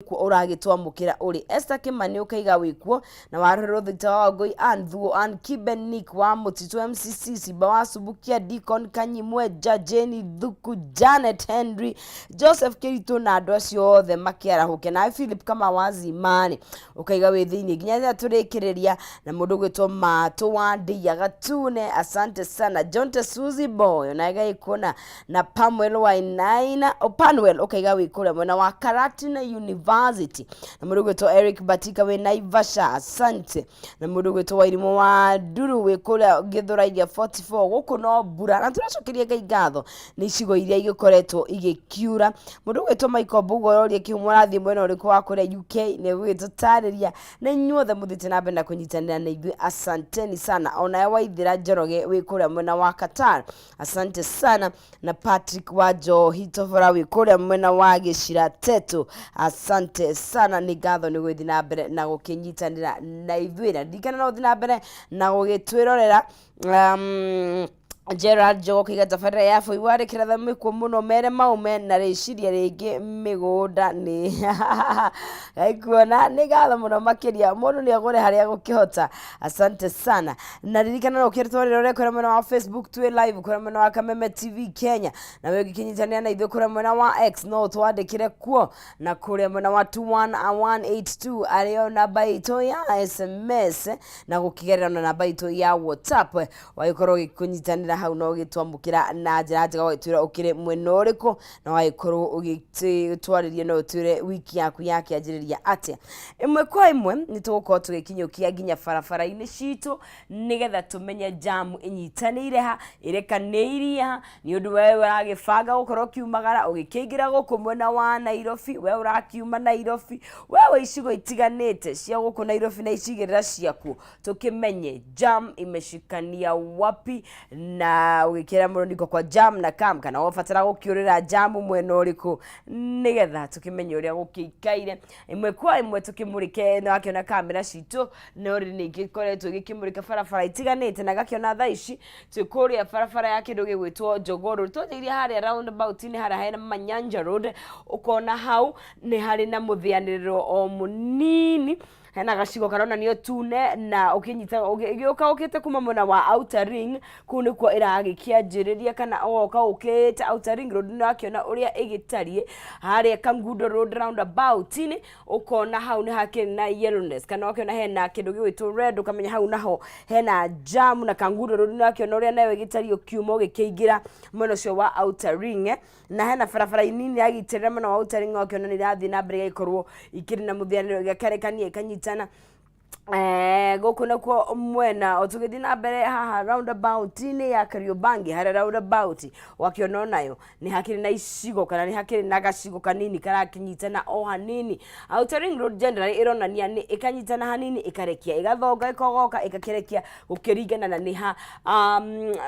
Kuo ũragĩtwamũkĩra ũrĩ Esther Kimani ũkaiga wĩkuo na warũrũ Victor wa Wangũi Ann Thuo Ann Kibe Nick wa Mũtitũ MCC Simba wa Subukia Deacon Kanyimwenja Jane Thuku Janet Henry Joseph Kĩritũ na andũ acio othe makĩarahũke. Nawe Philip Kama wa Zimani ũkaiga wĩ thĩinĩ nginya rĩrĩa tũrĩkĩrĩria na mũndũ ũgwĩtwo Matũ wa Ndeiya Gatune, asante sana. John Tesuzi Boy onawe gagĩkuona na Pamuel Wainaina o Panuel ũkaiga wĩ kũrĩa mwena wa Karatina University na mũndũ ũgwĩtwo Eric Batika wĩ Naivasha, asante. Na mũndũ ũgwĩtwo Wairimũ wa Nduru wĩ kũrĩa Gĩthũrairia 44 gũkũ no mbura na tũracokeria Ngai ngatho nĩ icigo iria igĩkoretwo igĩkiura. Mũndũ ũgwĩtwo Michael Mbugu aroria kĩhumo ũrathiĩ mwena ũrĩkũ wa kũrĩa UK nĩ egũgĩtũtarĩria. Na inyuothe mũthiĩte na mbere na kũnyitanĩra na ithuĩ, asanteni sana. Onawe Waithĩra Njoroge wĩ kũrĩa mwena wa Qatar, asante sana. Na Patrick wa Njohi Tobora wĩ kũrĩa mwena wa Gĩcira Tetu, asante sana. Nĩ ngatho nĩ gũgĩthiĩ na mbere na gũkĩnyitanĩra na ithuĩ, na ririkana no ũthiĩ na mbere na gũgĩtwĩrorera. Gerald Njogo kaiga tabarĩra ya bũi warĩ kĩratha mĩkuo mũno mere maume na rĩciria rĩngĩ mĩgũnda nĩ kuona. Nĩ ngatho mũno makĩria, mũndũ nĩ agũre harĩa agũkĩhota, asante sana. Na ririkana no ũkĩtwarĩra ũrĩa kũrĩa mwena wa Facebook twĩ live kũrĩa mwena wa Kameme TV Kenya, na we ũngĩkĩnyitanĩra na ithuĩ kũrĩa mwena wa X no ũtwandĩkĩre kuo, na kũrĩa mwena wa 21182 arĩo namba itũ ya SMS na gũkĩgerera na namba itũ ya WhatsApp wagĩkorwo ũgĩkũnyitanĩra hau na ũgĩtwamũkĩra na njĩra njega, ũgagĩtwĩra ũkĩrĩ mwena ũrĩkũ na wagĩkorwo ũgĩtwarĩria no ũtwĩre wiki yaku yakĩanjĩrĩria atĩa. Ĩmwe kwa ĩmwe nĩ tũgũkorwo tũgĩkinyũkia nginya barabara-inĩ citũ nĩgetha tũmenye jamu ĩnyitanĩire ha, ĩrekanĩirie ha, nĩ ũndũ we ũragĩbanga gũkorwo ũkiumagara ũgĩkĩingĩra gũkũ mwena wa Nairobi, we ũrakiuma Nairobi, we wĩ icigo itiganĩte cia gũkũ Nairobi na icigĩrĩra ciakuo, tũkĩmenye jam imeshikania wapi na ũgĩkĩra mũrũniko kwa jam na kam, kana wabatara gũkĩũrĩra jamu mwena ũrĩkũ nĩgetha tũkĩmenye ũrĩa gũkĩikaire. Ĩmwe kwa ĩmwe tũkĩmũrĩke na wakĩona kamera citũ no rĩ nĩ igĩkoretwo igĩkĩmũrĩka barabara itiganĩte na gakĩona thaa ici twĩ kũrĩa barabara ya kĩndũ gĩgwĩtwo Jogoo Road. Twanjĩrĩria harĩa roundabout-inĩ harĩa hena Manyanja Road, ũkona hau nĩ harĩ na mũthĩanĩrĩro o mũnini, hena gacigo karonanio tune na ũkĩnyita ũgĩũka ũkĩte kuma mwena wa Outer Ring, kũu nĩkuo ĩragĩkĩanjĩrĩria, kana ũgoka ũkĩte Outer Ring Road nĩ ũrakĩona ũrĩa ĩgĩtariĩ harĩa Kangundo Road roundabout-inĩ, ũkona hau nĩ hakĩrĩ na yellowness, kana ũkĩona hena kĩndũ gĩgwĩtwo red ũkamenya hau naho hena jam. Na Kangundo Road nĩ ũrakĩona ũrĩa nayo ĩgĩtariĩ ũkiuma ũgĩkĩingĩra mwena ũcio wa Outer Ring, na hena barabara nini yagitĩrĩra mwena wa Outer Ring, ũgakĩona nĩ irathiĩ na mbere igagĩkorwo ikĩrĩ na mũthianĩro, igakerekania ikanyitana. Gũkũ nakuo mwena o tũgĩthiĩ na mbere haha roundabout-inĩ ya Kariobangi, harĩa roundabout wakĩona onayo nĩ hakĩrĩ na icigo kana nĩ hakĩrĩ na gacigo kanini karakĩnyitana o hanini. Outer Ring Road generally ĩronania nĩ ĩkanyitana hanini, ĩkarekia, ĩgathonga, ĩkogoka, ĩgakĩrekia gũkĩringana na nĩ ha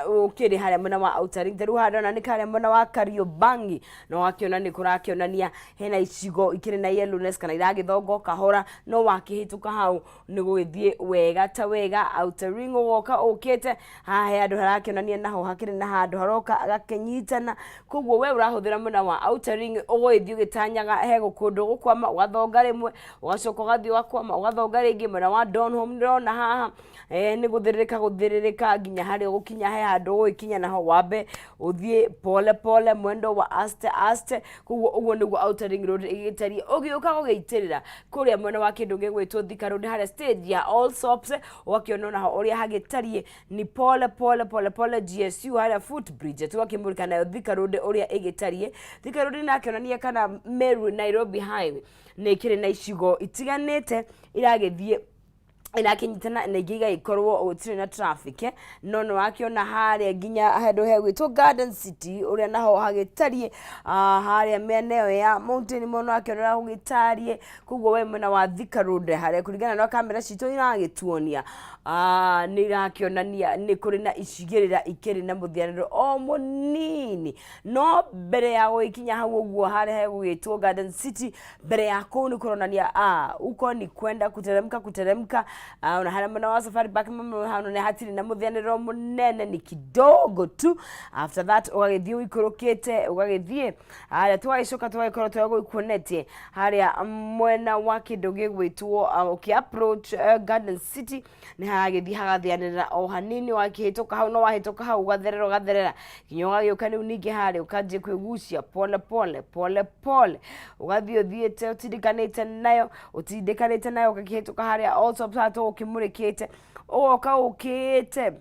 ũkĩrĩ harĩa mwena wa Outer Ring. Tarĩu haha ndĩrona nĩ harĩa mwena wa Kariobangi na wakĩona nĩ kũrakĩonania hena icigo ikĩrĩ na yellowness kana iragĩthonga o kahora, no wakĩhĩtũka hau nĩ gũgĩthiĩ wega ta wega. Outer Ring ũgoka ũkĩte haha he handũ harakĩonania naho hakĩrĩ na handũ haroka gakĩnyitana, koguo we ũrahũthĩra mwena wa Outer Ring ũgũgĩthiĩ ũgĩtanyaga he kũndũ ũgũkwama ũgathonga rĩmwe, ũgacoka ũgathiĩ ũgakwama ũgathonga rĩngĩ. Mwena wa Donholm ndĩrona haha nĩ gũthĩrĩrĩka gũthĩrĩrĩka nginya harĩa ũgũkinya, he handũ ũgũgĩkinya naho wambe ũthiĩ pole pole mwendo wa aste aste. Koguo ũguo nĩguo Outer Ring Road ĩgĩtariĩ. Ũgĩũka gũgĩitĩrĩra kũrĩa mwena wa kĩndũ gĩgwĩtwo Thika Road harĩa stage ya Allsops, ũgakĩona onaho ũrĩa hagĩtariĩ ni pole pole pole pole. GSU harĩa footbridge tũgakĩmũrĩka nayo Thika Road ũrĩa ĩgĩtariĩ. Thika Road nĩrakĩonania kana Meru Nairobi Highway nĩ ĩkĩrĩ na icigo itiganĩte iragĩthiĩ irakĩnyitana na ingĩ igagĩkorwo gũtirĩ na traffic, no nĩ wakĩona harĩa nginya handũ hegwĩtwo Garden City ũrĩa naho hagĩtariĩ, harĩa mĩena ĩyo ya Mountain Mall nĩ wakĩona ũrĩa gũgĩtariĩ. Koguo we mwena wa Thika Road harĩa kũringana na kamera citũ iragĩtuonia, nĩ irakĩonania nĩ kũrĩ na icigĩrĩra ikĩrĩ na mũthianĩro o mũnini, no mbere ya gũgĩkinya hau ũguo harĩa hegũgĩtwo Garden City, mbere ya kũu nĩ kũronania uko ni kwenda kuteremka kuteremka. Ona harĩa mwena wa Safari Park hau nĩ hatirĩ na mũthianĩro mũnene, ni kidogo tu. After that ũgagĩthiĩ ũikũrũkĩte, ũgagĩthiĩ harĩa, tũgagĩcoka tũgagĩkorwo tũgũkuonetie harĩa mwena wa kĩndũ gĩgwĩtwo ũkĩ approach Garden City, nĩ haragĩthiĩ hagathianĩrĩra o hanini. Wakĩhĩtũka hau, no wahĩtũka hau ũgatherera, ũgatherera nginya ũgagĩũka rĩu ningĩ harĩa, ũkanjia kwĩgucia pole pole pole pole, ũgathiĩ ũthiĩte ũtindikanĩte nayo, ũtindĩkanĩte nayo, ũgakĩhĩtũka harĩa also haha tũgũkĩmũrĩkĩte, ũgoka ũkĩte.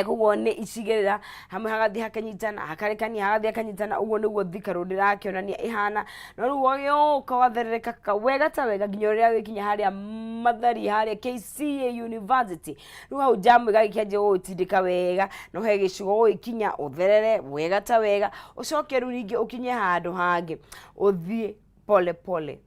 Koguo nĩ icigĩrĩra hamwe hagathiĩ hakanyitana, hakarekania, hagathiĩ hakanyitana. Ũguo nĩguo Thika Road ĩrakĩonania ĩhana. No rĩu ũgagĩũka ũgatherereka wega ta wega nginya rĩrĩa wĩkinya harĩa Mathari, harĩa KCA University. Rĩu hau jamu ĩgagĩkĩanjia gũgũtindĩka wega, no he gĩcigo ũgĩkinya ũtherere wega ta wega, ũcoke rĩu ningĩ ũkinye handũ hangĩ ũthiĩ pole pole.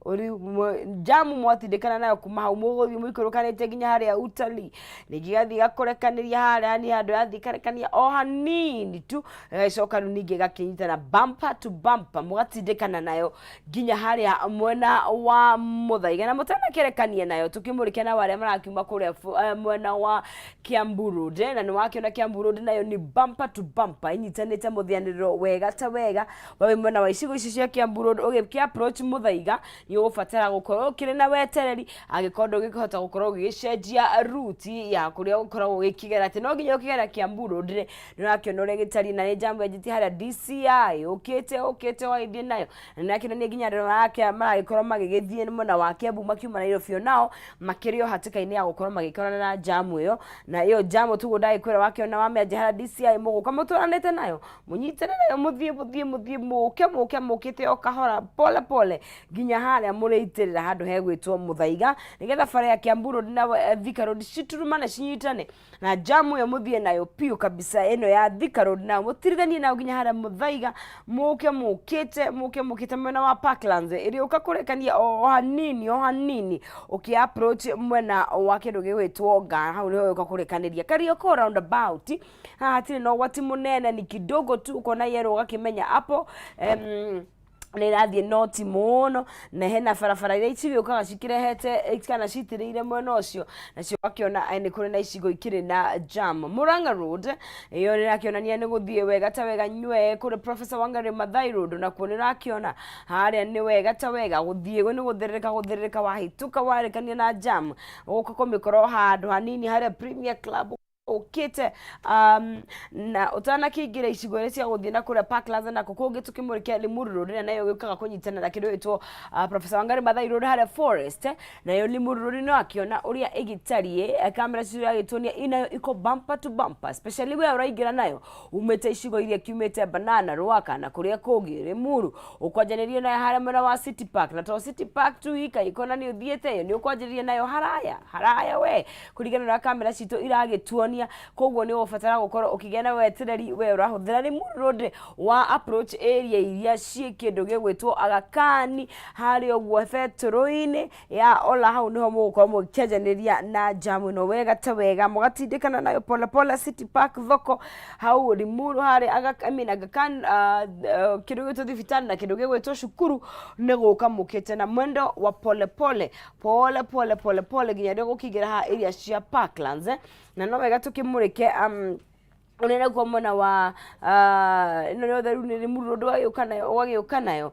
Jamu mwatindĩkana nayo kuma hau, mũgũthiĩ mũikũrũkanĩte nginya harĩa utalii, ningĩ ĩgathiĩ ĩgakũrekanĩria harĩa, yani handũ yathiĩ ĩkarekania o hanini tu, ĩgagĩcoka rĩu ningĩ ĩgakĩnyitana bumper to bumper, mũgatindĩkana nayo nginya harĩa mwena wa Mũthaiga. Na mũtanakĩrekania nayo, tũkĩmũrĩke nao arĩa marakiuma kũrĩa mwena wa Kiambu Road, na nĩ wakĩona Kiambu Road nayo nĩ bumper to bumper, ĩnyitanĩte mũthianĩrĩro wega ta wega. We wĩ mwena wa icigo ici cia Kiambu Road ũgĩkĩ approach Mũthaiga, nĩ ũgũbatara gũkorwo ũkĩrĩ na wetereri, angĩkorwo ndũngĩkĩhota gũkorwo ũgĩgĩcenjia route ya kũrĩa ũkoragwo ũgĩkĩgera, atĩ no nginya ũkĩgera Kiambu Road rĩ, nĩ ũrakĩona ũrĩa gĩtariĩ. Na nĩ jamu yanjĩtie harĩa DCI, ũkĩte ũkĩte ũgagĩthiĩ nayo, na nĩ ũrakĩona nginya andũ maragĩkorwo magĩgĩthiĩ mwena wa Kiambu makiuma Nairobi, onao makĩrĩ o hatĩka-inĩ ya gũkorwo magĩkorana na jamu ĩyo. Na ĩyo jamu tuguo ndagĩkwĩra, wakĩona wamĩanjia harĩa DCI, mũgũka mũtwaranĩte nayo, mũnyitane nayo, mũthiĩ mũthiĩ mũthiĩ, mũke mũke mũkĩte o kahora pole pole nginya harĩa mũrĩitĩrĩra handũ hegwĩtwo Mũthaiga, nĩgetha bara ya Kiambu Road na Thika Road citurumane, cinyitane na jamu ĩyo, mũthiĩ nayo piũ kabisa. Ĩno ya Thika Road nayo mũtirithanie nayo nginya harĩa Mũthaiga, mũke mũkĩte, mũke mũkĩte mwena wa Parklands, ĩrĩũka kũrekania o hanini o hanini ũkĩ approach mwena wa kĩndũ gĩgwĩtwo Ngara, hau nĩho ĩũka kũrekanĩria Kariokor roundabout. Haha hatirĩ na ũgwati mũnene, ni kidogo tu, ũkona yellow ũgakĩmenya hapo nĩ ĩrathiĩ noti mũno. Na hena barabara iria cigĩũkaga cikĩrehete kana citĩrĩire mwena ũcio, nacio ũgakĩona nĩ kũrĩ na icigo ikĩrĩ na jam. Murang'a Road ĩyo nĩ ĩrakĩonania nĩ gũthiĩ wega ta wega nywe. Kũrĩ Professor Wangari Maathai Road nakuo nĩ ũrakĩona harĩa nĩ wega ta wega, gũthiĩ nĩ gũthĩrĩrĩka gũthĩrĩrĩka, wahĩtũka warĩkania na jam, ũgũka kũmĩkora o handũ hanini harĩa Premier Club ũkĩte, na ũtanakĩingĩra icigo iria cia gũthiĩ na kũrĩa Parklands na kũu kũngĩ. Tũkĩmũrĩkia Limuru Road, ĩrĩa nayo gĩũkaga kũnyitana na kĩndũ gĩtwo Professor Wangari Maathai Road harĩa Forest, nayo Limuru Road no akĩona ũrĩa ĩgĩtariĩ, kamera cicio iragĩtuonia inayo iko bumper to bumper, especially we ũraingĩra nayo umĩte icigo iria kiumĩte Banana, Ruaka na kũrĩa kũngĩ Limuru, ũkwanjanĩria nayo harĩa mwena wa City Park. Na to City Park tu ika ikona nĩ ũthiĩte ĩyo, nĩ ũkwanjĩrĩria nayo haraya haraya we, kũringana na kamera citũ iragĩtuonia. Koguo nĩ ũgũbatara gũkorwo ũkĩgĩa na wetereri we ũrahũthĩra Limuru Road wa approach area iria ciĩ kĩndũ gĩgwĩtwo Aga Khan harĩa ũguo betũrũ-inĩ ya Ola, hau nĩho mũgũkorwo mũgĩkĩanjanĩria na jamu ĩno wega ta wega, mũgatindĩkana nayo pole pole. City Park thoko hau Limuru harĩa Aga, I mean Aga Khan, kĩndũ gĩgwĩtwo thibitarĩ na kĩndũ gĩgwĩtwo cukuru, nĩ gũka mũkĩte na mwendo wa pole pole pole pole pole pole nginya rĩrĩa ũgũkĩingĩra haha area cia Parklands. Na no wega tũkĩmũrĩke ũrĩa nakuo mwena wa ĩno yothe rĩu nĩ Limuru Road, ũgagĩũka nayo, ũgagĩũka nayo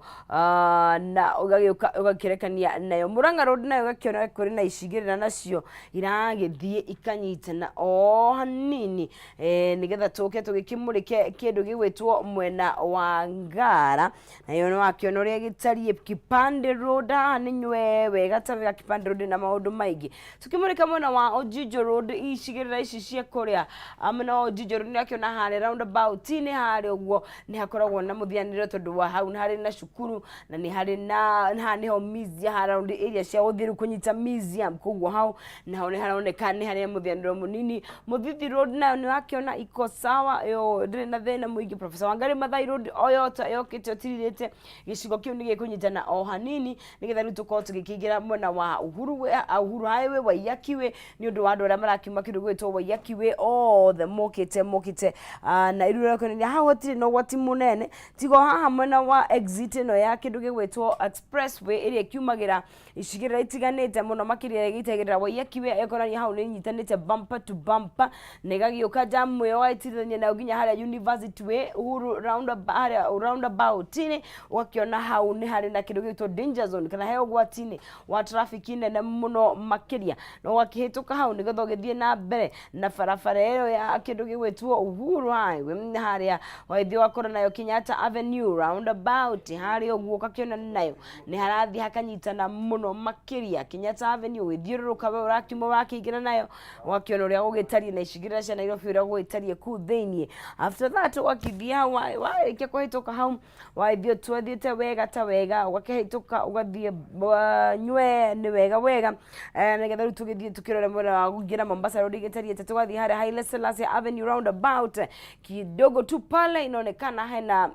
na ũgagĩũka ũgakĩrekania nayo. Murang'a Road nayo ũgakĩona kũrĩ na icigĩrĩra nacio iragĩthiĩ ikanyitana o hanini, nĩgetha tũke tũgĩkĩmũrĩke kĩndũ gĩgwĩtwo mwena wa Ngara, nayo nĩ wakĩona ũrĩa gĩtariĩ. Kipande Road haha nĩ nywe wega ta wega, Kipande Road na maũndũ maingĩ. Tukĩmũrĩka mwena wa Ojijo Road, icigĩrĩra ici cia kũrĩa mwena wa Ojijo Road, nĩ akĩona harĩa roundabout-inĩ harĩa ũguo nĩ hakoragwo na mũthianĩre, tondũ wa hau nĩ harĩ na cukuru na nĩ harĩ na haha nĩho museum, haha round area cia gũthiĩ rĩu kũnyita museum. Koguo hau naho nĩ haroneka nĩ harĩ mũthianĩro mũnini. Mũthithi Road nayo nĩ wakĩona iko sawa, ĩyo ndĩrĩ na thĩna mũingĩ. Professor Wangari Maathai Road o yota yokĩte ũtirirĩte, gĩcigo kĩu nĩ gĩkũnyitana o hanini, nĩgetha rĩu tũkorwo tũgĩkĩingĩra mwena wa Uhuru, Uhuru Highway, Waiyaki Way, nĩ ũndũ wa andũ arĩa marakiuma kĩndũ gĩgwĩtwo Waiyaki Way, othe mokĩte mokĩte. wokĩte na irura kuonania hau hatirĩ na ũgwati mũnene tiga o haha mwena wa exit ĩno ya kĩndũ gĩgwĩtwo expressway ĩrĩa ĩkiumagĩra icigĩrĩra itiganĩte mũno makĩria ĩgĩitagĩrĩra Waiyaki Way ĩkonania hau nĩ inyitanĩte bumper to bumper na ĩgagĩũka jamu ĩyo ũgagĩtirithania nayo nginya harĩa University Way Uhuru roundabout harĩa roundabout-inĩ ũgakĩona hau nĩ harĩ na kĩndũ gĩgwĩtwo danger zone kana he ũgwati-inĩ wa traffic nene mũno makĩria na ũgakĩhĩtũka hau nĩgetha ũgĩthiĩ na mbere na barabara ĩyo ya kĩndũ gĩgwĩtwo Uhuru Highway harĩa wagĩthiĩ ũgakora nayo Kenyatta Avenue roundabout harĩa ũguo ũgakĩona nayo nĩ harathiĩ hakanyitana mũno makĩria Kenyatta Avenue ũgĩthiũrũrũka we ũrakiuma ũrakĩingĩra nayo ũgakĩona ũrĩa gũgĩtariĩ na icigĩrĩra cia Nairobi ũrĩa gũgĩtariĩ kũu thĩiniĩ. After that ũgakĩthiĩ hau warĩkia kũhĩtũka hau wagĩthiĩ ũthiĩte wega ta wega ũgakĩhĩtũka ũgathiĩ nywee nĩ wega wega nĩgetha rĩu tũgĩthiĩ tũkĩrore mwena wa kũingĩra Mombasa Road ĩgĩtariĩ atĩa tũgathiĩ harĩa Haile Selassie Avenue roundabout kidogo tu pale inaonekana hena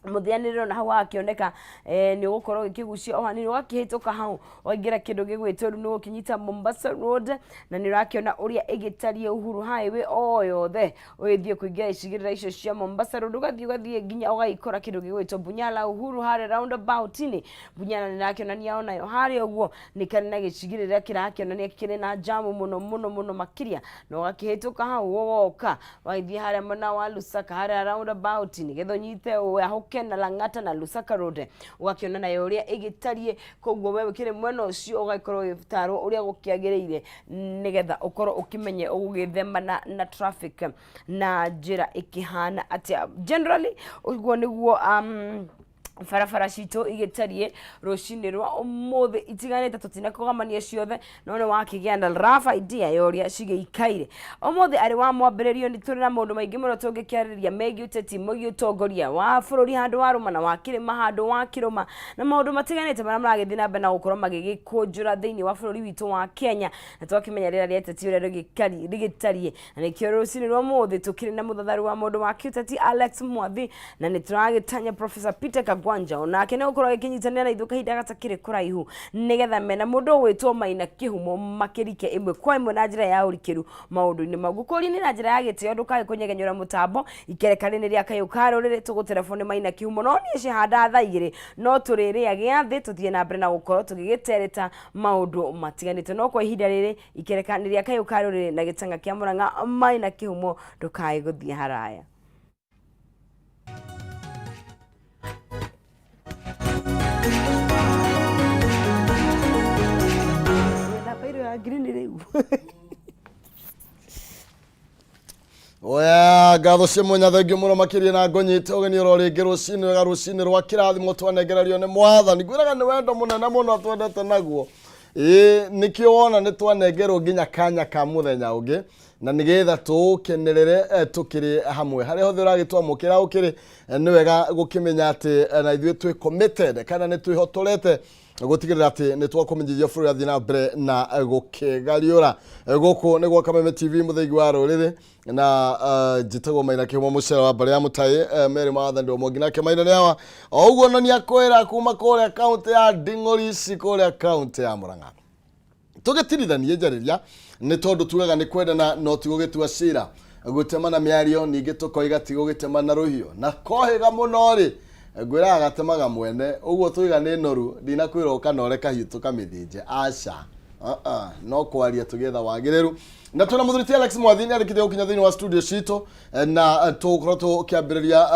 mũthĩanĩrĩro na hau hagakĩoneka nĩ ũgũkorwo ũgĩkĩgucia o hanini ũgakĩhĩtũka hau waingĩra kĩndũ gĩgwĩtwo rĩu nĩ ũgũkĩnyita Mombasa Road na nĩ ũrakĩona ũrĩa ĩgĩtariĩ Uhuru Highway o yothe ũgĩthiĩ kũingĩra icigĩrĩra icio cia Mombasa Road ũgathiĩ ũgathiĩ nginya ũgagĩkora kĩndũ gĩgwĩtwo Bunyala Uhuru harĩa roundabout-inĩ. Bunyala nĩ ĩrakĩonania onayo harĩa ũguo nĩ karĩ na gĩcigĩrĩra kĩrakĩonania kĩrĩ na jamu mũno mũno mũno makĩria na ũgakĩhĩtũka hau ũgoka Wagĩthiĩ harĩa mwena wa Lusaka harĩa roundabout nĩgetha ũnyite ũyahũke na Lang'ata na Lusaka Road ũgakĩona nayo ũrĩa ĩgĩtariĩ. Koguo we ũkĩrĩ mwena ũcio ũgagĩkorwo ũgĩtarwo ũrĩa gũkĩagĩrĩire nĩgetha ũkorwo ũkĩmenye ũgũgĩthemana na traffic na njĩra ĩkĩhana atĩa. Generally ũguo nĩguo barabara citũ igĩtariĩ rũcinĩ rwa ũmũthĩ itiganĩte tũtinakũgamania ciothe no nĩ wakĩgĩa na rough idea ya ũrĩa cigĩikaire. Ũmũthĩ arĩ wa mwambĩrĩrio nĩ tũrĩ na maũndũ maingĩ mũno tũngĩkĩarĩrĩria megiĩ ũteti, megiĩ ũtongoria wa bũrũri handũ wa rũma na wa kĩrĩma handũ wa kĩrũma na maũndũ matiganĩte marĩa maragĩthiĩ na mbere na gũkorwo magĩgĩkũnjũra thĩinĩ wa bũrũri witũ wa Kenya na twakĩmenya rĩera rĩa ũteti ũrĩa rĩgĩtariĩ. Na nĩkĩo rũcinĩ rwa ũmũthĩ tũkĩrĩ na mũthatharu wa mũndũ wa kĩũteti Alex Mwathi na nĩ tũragĩtanya Professor Peter Kagwanja onake nĩ gũkorwo agĩkĩnyitanĩra na ithuĩ kahinda gatakĩrĩ kũraihu nĩgetha mena mũndũ ũgwĩtwo Maina Kĩhumo makĩrike ĩmwe kwa ĩmwe na njĩra ya ũrikĩru maũndũ-inĩ mau. Ngũkũria nĩ na njĩra ya gĩtĩo ndũkae kũnyegenyũra mũtambo ikereka rĩrĩ rĩa kayũ ka rũrĩrĩ tũgũterebwo nĩ Maina Kĩhumo no niĩ cihanda thaa igĩrĩ no tũrĩrĩa gĩathĩ tũthiĩ na mbere na gũkorwo tũgĩgĩtereta maũndũ matiganĩte no kwa ihinda rĩrĩ Ikereka nĩ rĩa kayũ ka rũrĩrĩ na gĩtanga kĩa Mũrang'a Maina Kĩhumo ndũkae gũthiĩ haraya. Wĩna bairo ya ngirini rĩu. Oya ngatho cia mwanya thengio mũno makĩria na ngũnyite ũgeni oro rĩngĩ rũcinĩ wega rũcinĩ rwa kĩrathimo twanengererio nĩ mwathani ngwĩraga nĩ wendo mũnene mũno twendete naguo ĩĩ nĩkĩo wona nĩ twanengerwo nginya kanya ka mũthenya ũngĩ na nĩgetha tũũkenerere tũkĩrĩ hamwe harĩa hothe ũragĩtwamũkĩra ũkĩrĩ nĩ wega gũkĩmenya atĩ na ithuĩ twĩ committed kana nĩ twĩhotorete gũtigĩrĩra atĩ nĩ twakũmenyithia bũrũri athiĩ na mbere na gũkĩgariũra. Gũkũ nĩ gwa Kameme TV mũthĩgi wa rũrĩrĩ na njĩtagwo Maina Kĩhumo mũcere wa mbarĩ ya Mũtaĩ merĩ ma wathani wa Mwangi nake Maina nĩ awa o ũguo na nĩakwĩra kuma kũrĩa kaũntĩ ya Nding'orici kũrĩa kaũntĩ ya Mũrang'a. Tũgĩtirithanie njarĩria nĩ tondũ tugaga nĩ kwendana no ti gũgĩtua cira gũtemana mĩario ningĩ tũkoiga ti gũgĩtemana rũhiũ na kohĩga mũno rĩ ngwĩraga gatemaga mwene ũguo tũiga nĩ noru ndinakwĩra ũkanore kahiũ tũkamĩthĩnje aca uh-uh. No kwaria tũgĩetha wagĩrĩru na twĩna mũthuri ti Alex Mwathi nĩ arĩkĩtie gũkinya thĩinĩ wa studio citũ na tũgũkorwo tũkĩambĩrĩria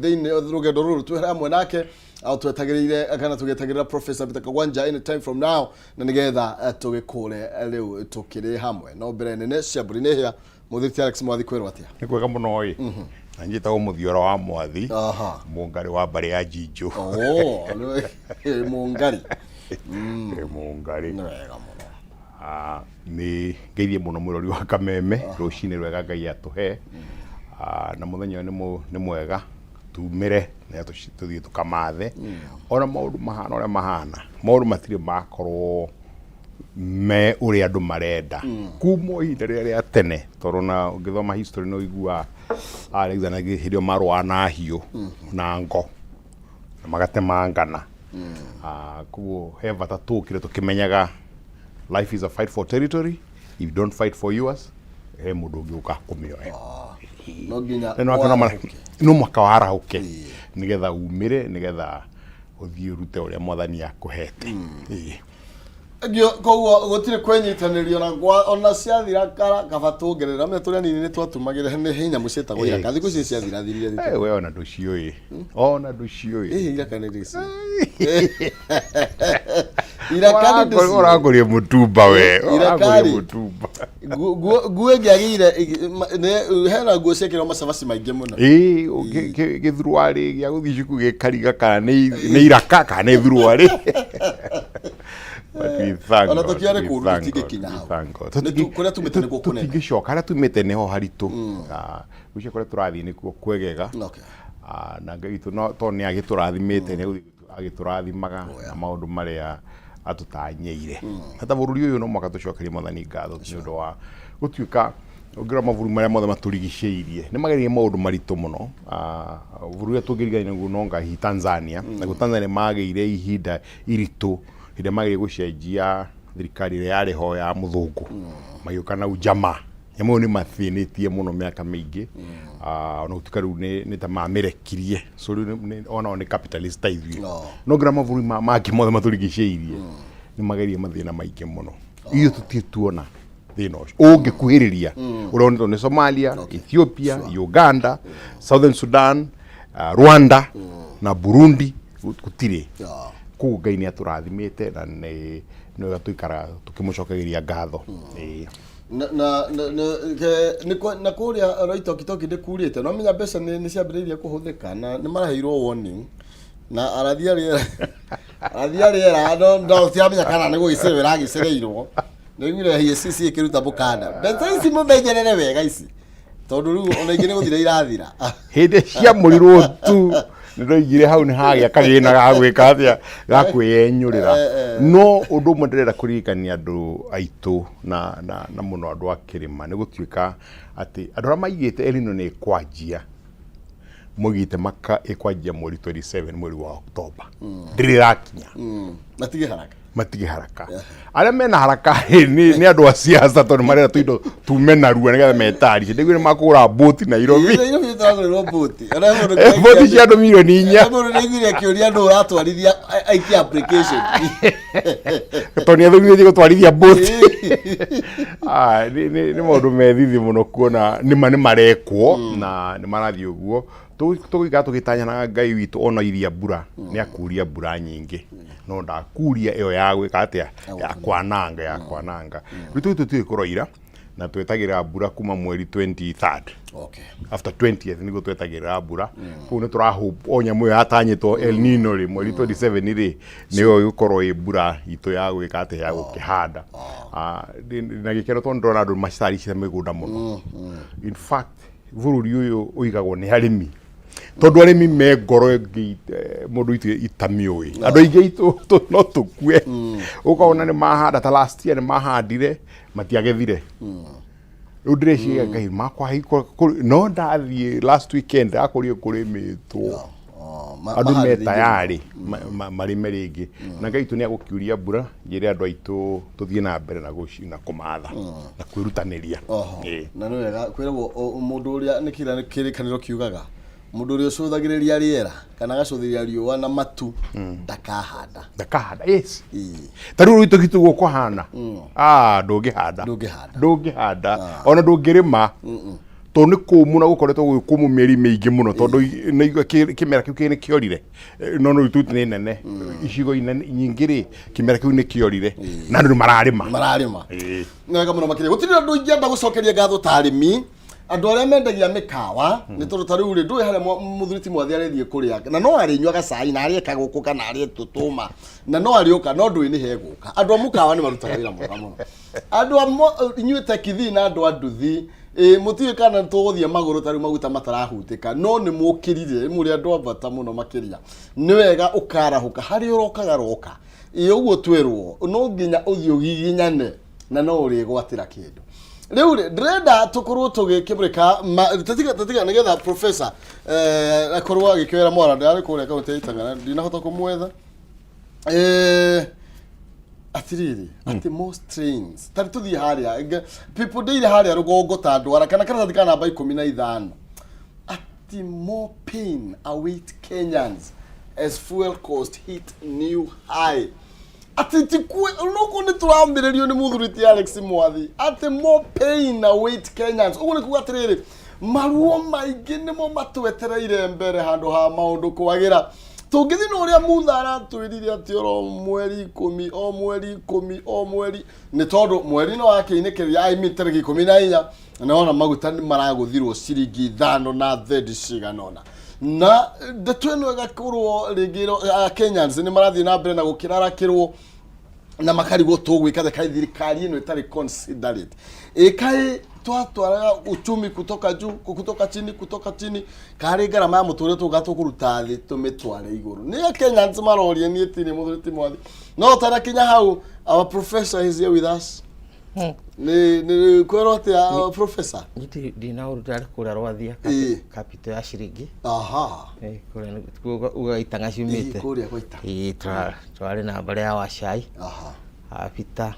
thĩinĩ rũgendo rũrũ twĩ hamwe nake twetagĩrĩire kana tũgĩetagĩrĩra Professor Peter Kagwanja any time from now na nĩgetha tũgĩkũre rĩu tũkĩrĩ hamwe no mbere nene cia mbũri nĩ hĩa mũthuri ti Alex Mwathi kwĩrwo atĩa? Nĩ kwega mũno ĩ na njĩtagwo Mũthiora wa Mwathi Mũngarĩ wa mbarĩ ya Njinjũ. Oh, Mũngarĩ. Ĩ, Mũngarĩ. Nĩ wega mũno. Ah, nĩ ngeithie mũno mwĩrori wa Kameme rũcinĩ rwega Ngai atũhe. Ah, na mũthenya ũyũ nĩ mwega tumĩre na tũthiĩ tũkamathe ona maũndũ mahana ũrĩa mahana maũndũ matirĩ makorwo me ũrĩa andũ marenda kuma o ihinda rĩrĩa rĩa tene tondũ na ũngĩthoma history nĩ ũiguaga Alexander hĩndĩ ĩyo marũaga na hiũ na ngo na magatemangana. Ah, koguo he bata tũkire tũkĩmenyaga life is a fight for territory. If you don't fight for yours, he mũndũ ũngĩ ũka kũmĩoya. No nginya Na nĩwakĩona warahũke. No mwaka warahũke nĩgetha umĩre, nĩgetha ũthiĩ ũrute ũrĩa Mwathani akũhete. Ĩĩ. Ngio koguo gũtirĩ kwĩnyitanĩrio na gwa ona ciathira kara kaba tuongerera menya tũrĩ anini nĩ twatumagĩra nĩ he nyamũ ciĩtagwo iraka thikũ ici ciathirathirire. Eh, we ona ndũciũĩ, ona ndũciũĩ. Ĩ, iraka nĩ ndĩci, iraka nĩ ndĩciũĩ. Ũrangũria mũtumba we. Iraka ũrangũria rĩ. Mũtumba. Nguo ĩngĩagĩire hena nguo ciekĩrwo macabaci maingĩ mũno. Ĩĩ, gĩthuruarĩ gĩa gũthiĩ cukuru gĩkariga kana nĩ iraka kana nĩ thuruarĩ. But we thank Ona God, tũkĩarĩ we kũũru thank tũtingĩkinya God, we hau. thank God. Nĩ kũrĩa tumĩte nĩkuo kũnene. Tũtingĩcoka harĩa tumĩte nĩho haritũ. Ah, gwĩciria kũrĩa tũrathiĩ nĩkuo kwegega. Ah, na Ngai witũ no tondũ nĩ agĩtũrathimĩte, nĩ egũthiĩ agĩtũrathimaga na maũndũ marĩa atũtanyĩire. Na ta bũrũri ũyũ no mũhaka tũcokerie Mwathani ngatho nĩ ũndũ wa gũtuĩka ũngĩrora mabũrũri marĩa mothe matũrigicĩirie nĩ magereire maũndũ maritũ mũno. Ah, bũrũri ũrĩa tũngĩringithania naguo no anga hihi Tanzania. Naguo Tanzania magĩire ihinda iritũ hĩndĩ ĩrĩa magĩire gũcenjia thirikari ĩrĩa yarĩ ho ya mũthũngũ, magĩũka na ujamaa. Nyamũ ĩyo nĩ mathĩnĩtie mũno mĩaka mĩingĩ. Ah, ona gũtuĩka rĩu nĩ ta mamĩrekirie, so rĩu onao nĩ capitalist ta ithuĩ. No ngira mabũrũri mangĩ mothe matũrigicĩirie nĩ magerie mathĩna maingĩ mũno, ithuĩ tũtirĩ tuona thĩna ũcio ũngĩkuhĩrĩria ũrĩa wonetwo nĩ Somalia, Ethiopia, Uganda, Southern Sudan, Rwanda na Burundi, gũtirĩ. Koguo Ngai nĩ atũrathimĩte na nĩ wega tũikaraga tũkĩmũcokagĩria ngatho. Ĩĩ. Na kũrĩa Loitokitoki nĩ kurĩte, no menya mbeca nĩ ciambĩrĩirie kũhũthĩka na nĩ maraheirwo warning na arathi a rĩera no tiramenya kana nĩ gũgĩcererwo ĩragĩcereirwo. Nĩaiguire EACC ĩkĩruta mũkana, mbeca ici mũmenyerere wega ici, tondũ rĩu ona ingĩ nĩ gũthira irathira. Hĩndĩ ciamũrirwo tu nĩ ndoigire hau nĩ hagĩa kagĩna ga gwĩka atĩa, ga kwĩyenyũrĩra. No ũndũ ũmwe ndĩrenda kũririkania andũ aitũ na mũno andũ a kĩrĩma nĩ gũtuĩka atĩ andũ arĩa maigĩte El Nino nĩ ĩkwanjia, moigĩte maka ĩkwanjia mweri 27, mweri wa Oktoba, ndĩrĩ ĩrakinya. Matige haraka. Matige haraka. Arĩa mena haraka nĩ andũ a siasa, tondũ marenda tũindo tume narua nĩgetha metarishe. Ndĩguo nĩ makũgũra mbũti Nairobi. Nairobi tũragũrĩrwo mbũti. Ona mũndũ Mbũti cia andũ 4,000,000. Mũndũ nĩaiguire akĩũria nũ ũratwarithia aikie application. Tondũ nĩ athomithĩtie gũtwarithia mbũti. Ah, nĩ maũndũ methithi mũno kuona nĩma nĩ marekwo na nĩ marathiĩ ũguo. Tũgũikara tũgĩtanyanaga Ngai witũ ona iria mbura nĩ akuria mbura nyingĩ, no ndakuria ĩyo ya gwĩka atĩa, ya kwananga, ya kwananga. Rĩu tũtiũĩ kũroira na twetagĩrĩra mbura kuma mweri 23rd. After 20th nĩguo twetagĩrĩra mbura. Kũu nĩ tũra o nyamũ ĩyo yatanyĩtwo El Nino rĩ, mweri 27 rĩ, nĩyo ĩgũkorwo ĩ mbura itũ ya gwĩka atĩa, ya gũkĩhanda. Ah, na gĩkeno tondũ ndĩrona andũ macaricĩte mĩgũnda mũno. In fact, bũrũri ũyũ ũigagwo nĩ arĩmi, tondũ arĩmi me ngoro ĩngĩ mũndũ itũ itamĩũĩ. Andũ aingĩ aitũ no tũkue ũkona nĩ mahanda ta last year nĩ mahandire matiagethire. Rĩu ndĩreciria Ngai makwa no ndathiĩ last weekend akũrio kũrĩmĩtwo. Oh, Andũ me mahandĩrĩirie. Tayarĩ marĩme rĩngĩ na Ngai witũ nĩ agũkiuria mbura. Njĩre andũ aitũ tũthiĩ na mbere na kũmatha na kwĩrutanĩria. Oho. Ĩĩ. Na nĩ wega kwĩragwo mũndũ ũrĩa nĩ kĩra kĩrĩkanĩro kiugaga mũndũ ũrĩa ũcũthagĩrĩria rĩera kana agacũthĩrĩria riũa na matu ndakahanda. Ndakahanda, yes. Ĩĩ. Ta rĩu rũitũ gitu gũkũhana, ah, ndũngĩhanda. Ndũngĩhanda. Ndũngĩhanda, ona ndũngĩrĩma, tondũ nĩ kũmũ na gũkoretwo gwĩ kũmũ mĩeri mĩingĩ mũno, tondũ kĩmera kĩu nĩ kĩorire. No no itu nĩ nene, icigo inene nyingĩ rĩ, kĩmera kĩu nĩ kĩorire na andũ nĩ mararĩma. Mararĩma. Ĩĩ. Nĩ wega mũno makĩria. Gũtirĩ ũndũ ingĩenda gũcokeria ngatho ta arĩmi, andũ arĩa mendagia mĩkawa, nĩ tondũ ta rĩu rĩ, ndũĩ harĩa mũthuri ti mwathi arĩthiĩ kũrĩa na no arĩnyuaga cai na arĩe kagũkũ kana arĩe tũtũma na no arĩũka, no ndũĩ nĩ hegũka. Andũ a mũkawa nĩ marutaga wĩra mwega mũno. Andũ a inyuĩ tekithi na andũ a nduthi, ĩ mũtiũĩ kana tũgũthiĩ magũrũ, ta rĩu maguta matarahutĩka, no nĩ mũkĩrire, mũrĩ andũ a bata mũno makĩria. Nĩ wega ũkarahũka harĩa ũrokaga roka, ĩ ũguo twerwo no nginya ũthiĩ ũgiginyane na no ũrĩgwatĩra kĩndũ. Rĩu rĩ, ndĩrenda tũkorwo tũgĩkĩmũrĩka tatiga tatiga nĩgetha professor akorwo agĩkĩoera mwara. Ndĩrarĩ kũrĩa kaunti ya Itang'ara, ndinahota kũmwetha. Atiriri atĩ most trains tarĩ tũthiĩ harĩa people ndĩire harĩa rũgongo ta ndwara kana karatathi ka namba 15. Ati more pain await Kenyans as fuel cost hit new high. Atĩ ti nũkũ nĩ tũrambĩrĩrio nĩ mũthuri ti Alex Mwathi atĩ more pain await Kenyans. Ũguo nĩ kuga atĩrĩrĩ, maruo maingĩ nĩmo matwetereire mbere handũ ha maũndũ kwagĩra. Tũngĩthiĩ na ũrĩa Mutha aratwĩrire atĩ oro mweri 10, o mweri 10, o mweri, nĩ tondũ mweri no wakĩinĩkĩrĩria, I mean tarĩki 14, na wona maguta nĩ maragũthirwo ciringi 5 na thendi cigana ũna. Na ndeto ĩno ĩgakorwo rĩngĩ Kenyans nĩ marathiĩ na mbere na gũkĩrarakĩrwo na makarigwo tũgwĩka atĩa, kaĩ thirikari ĩno ĩtarĩ considerate, ĩkaĩ twatwaraga uchumi kutoka juu, kutoka chini, kutoka chini, karĩ ngarama ya mũtũrĩre tũga tũkũruta thĩ tũmĩtware igũrũ. Nĩ Kenyans maroria, niĩ tirĩ mũthuri ti Mwathi. No ũtanakinya hau, our professor is here with us. Nĩ kwĩrwo atĩa, professor? Niĩ ndina ũru, ndarĩ kũrĩa Rwathia. Capital ya ciringi. Kũrĩa nĩkuo ugaga itang'a ciumĩte. Kũrĩa gwaita. Ĩĩ, tũrarĩ na mbarĩ ya Wacai, Abita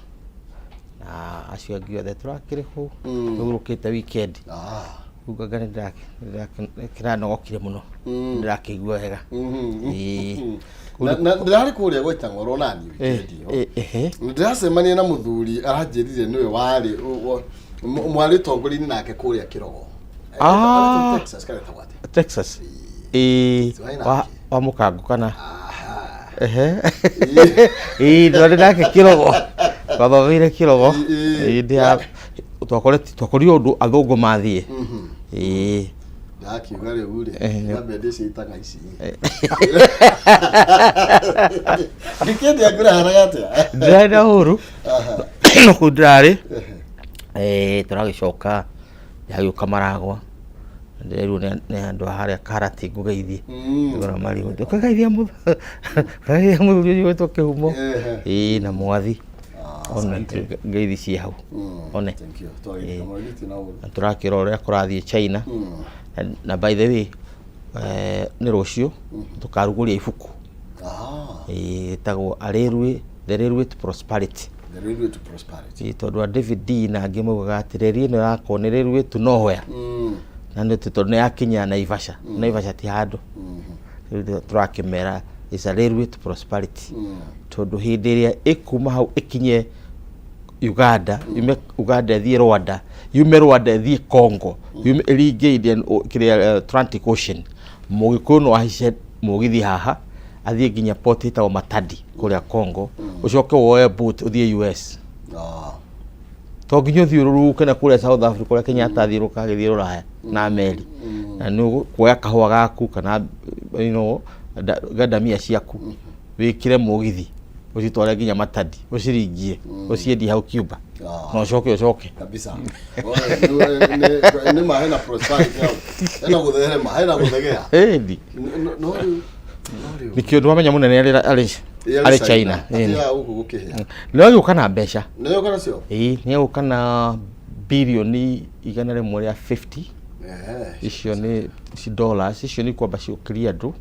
na acio angĩ othe tũrakĩrĩ kũu tũhurũkĩte weekend. Rĩu anga nĩndĩrakĩranogokire mũno, nĩndĩrakĩigua wega. Ĩĩ. Na ndĩrarĩ kũrĩa gwaita ng'oro nani weekend ĩyo. Ndĩracemania na mũthuri aranjĩrire nĩwe warĩ mwarĩ tongoria-inĩ nake kũrĩa Kĩrogo. Aretwo Texas kana etagwo atĩa? Texas, ĩĩ. Twarĩ nake. Wa mũkango kana? Ehe, ĩĩ, twarĩ nake Kĩrogo, twathomeire Kĩrogo. Ĩĩ, twakorire ũndũ athũngũ mathiĩ, ĩĩ. Ndakiuga rĩu rĩ, nyambe ndĩcie itang'a ici. Weekend yaku ĩrahanaga atĩa? Ndĩrarĩ na ũru no kũu ndĩrarĩ. Tũragĩcoka ndagĩũka Maragwa, ndĩrerirwo nĩ andũ a harĩa Karati ngũgeithie. Ngora marigũ ũkĩgeithia mũthuri ũcio wĩtwo Kĩhumo. Ĩĩ, na Mwathi one ngeithi ciĩ hau one. Thank you. Twagĩka mũno, gĩtirĩ na ũru. Na tũrakĩrora ũrĩa kũrathiĩ China. Na by the way, nĩ rũciũ tũkarugũria ibuku. Ĩtagwo A Railway, The Railway to Prosperity. The Railway to Prosperity. Ĩĩ, tondũ a David D na angĩ maugaga atĩ reri ĩno yakwo nĩ railway to nowhere. Na nĩ tondũ nĩ yakinya Naivasha. Naivasha ti handũ. Rĩu tũrakĩmera is a railway to prosperity. Tondũ hĩndĩ ĩrĩa ĩkuma hau ĩkinye Uganda, yume Uganda ĩthiĩ Rwanda, yume Rwanda ĩthiĩ Congo, yume ĩringe Indian kĩrĩa Atlantic Ocean. Mũgĩkũyũ no ahaice mũgithi haha athiĩ nginya port ĩtagwo Matadi kũrĩa Congo, ũcoke woe boat ũthiĩ US. To nginya ũthiũrũrũke na kũrĩa South Africa ũrĩa Kenyatta athiũrũrũka agĩthiĩ Rũraya na meri. Na nĩ ũkuoya kahũa gaku kana gandamia ciaku wĩkĩre mũgithi ũcitware nginya Matadi, ũciringie, ũciendie hau Cuba na ũcoke ũcoke. Kabisa. Nĩ ma hena prosperity hau. Hena gũtherema, hena gũthegea. Ĩndi. No rĩu, no rĩu. Nĩkĩo ndwamenya mũnene arĩ arĩ China. Ĩni. Ati gũkũ gũkĩhĩa. Nĩ agĩũka na mbeca. Nĩ yoka nacio? Ĩĩ, nĩ agũka na birioni 150. Icio nĩ ci dollars, icio nĩ kwamba ciũkĩrie andũ.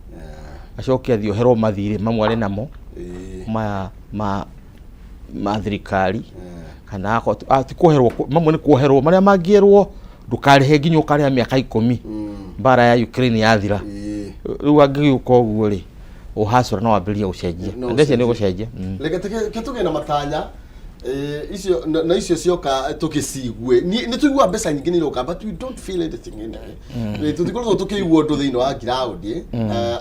Acoke athiĩ oherwo mathirĩ mamwe arĩ namo maya ma thirikari, kana ti kuoherwo, mamwe nĩ kuoherwo, marĩa mangĩerwo ndũkarĩhe nginya ũkarĩha mĩaka 10 mbara ya Ukraine yathira. Rĩu angĩgĩũka ũguo rĩ, ũhacũra no wambĩrĩrie gũcenjia. No Mbeca nĩ ũcenjie. ũgũcenjia. Reke tũgĩe na matanya. Icio na icio cioka tũgĩcigue. Nĩ tũiguaga mbeca nyingĩ nĩ iroka, but we don't feel anything in it. Tũtikoretwo tũkĩigua ũndũ thĩinĩ wa ground.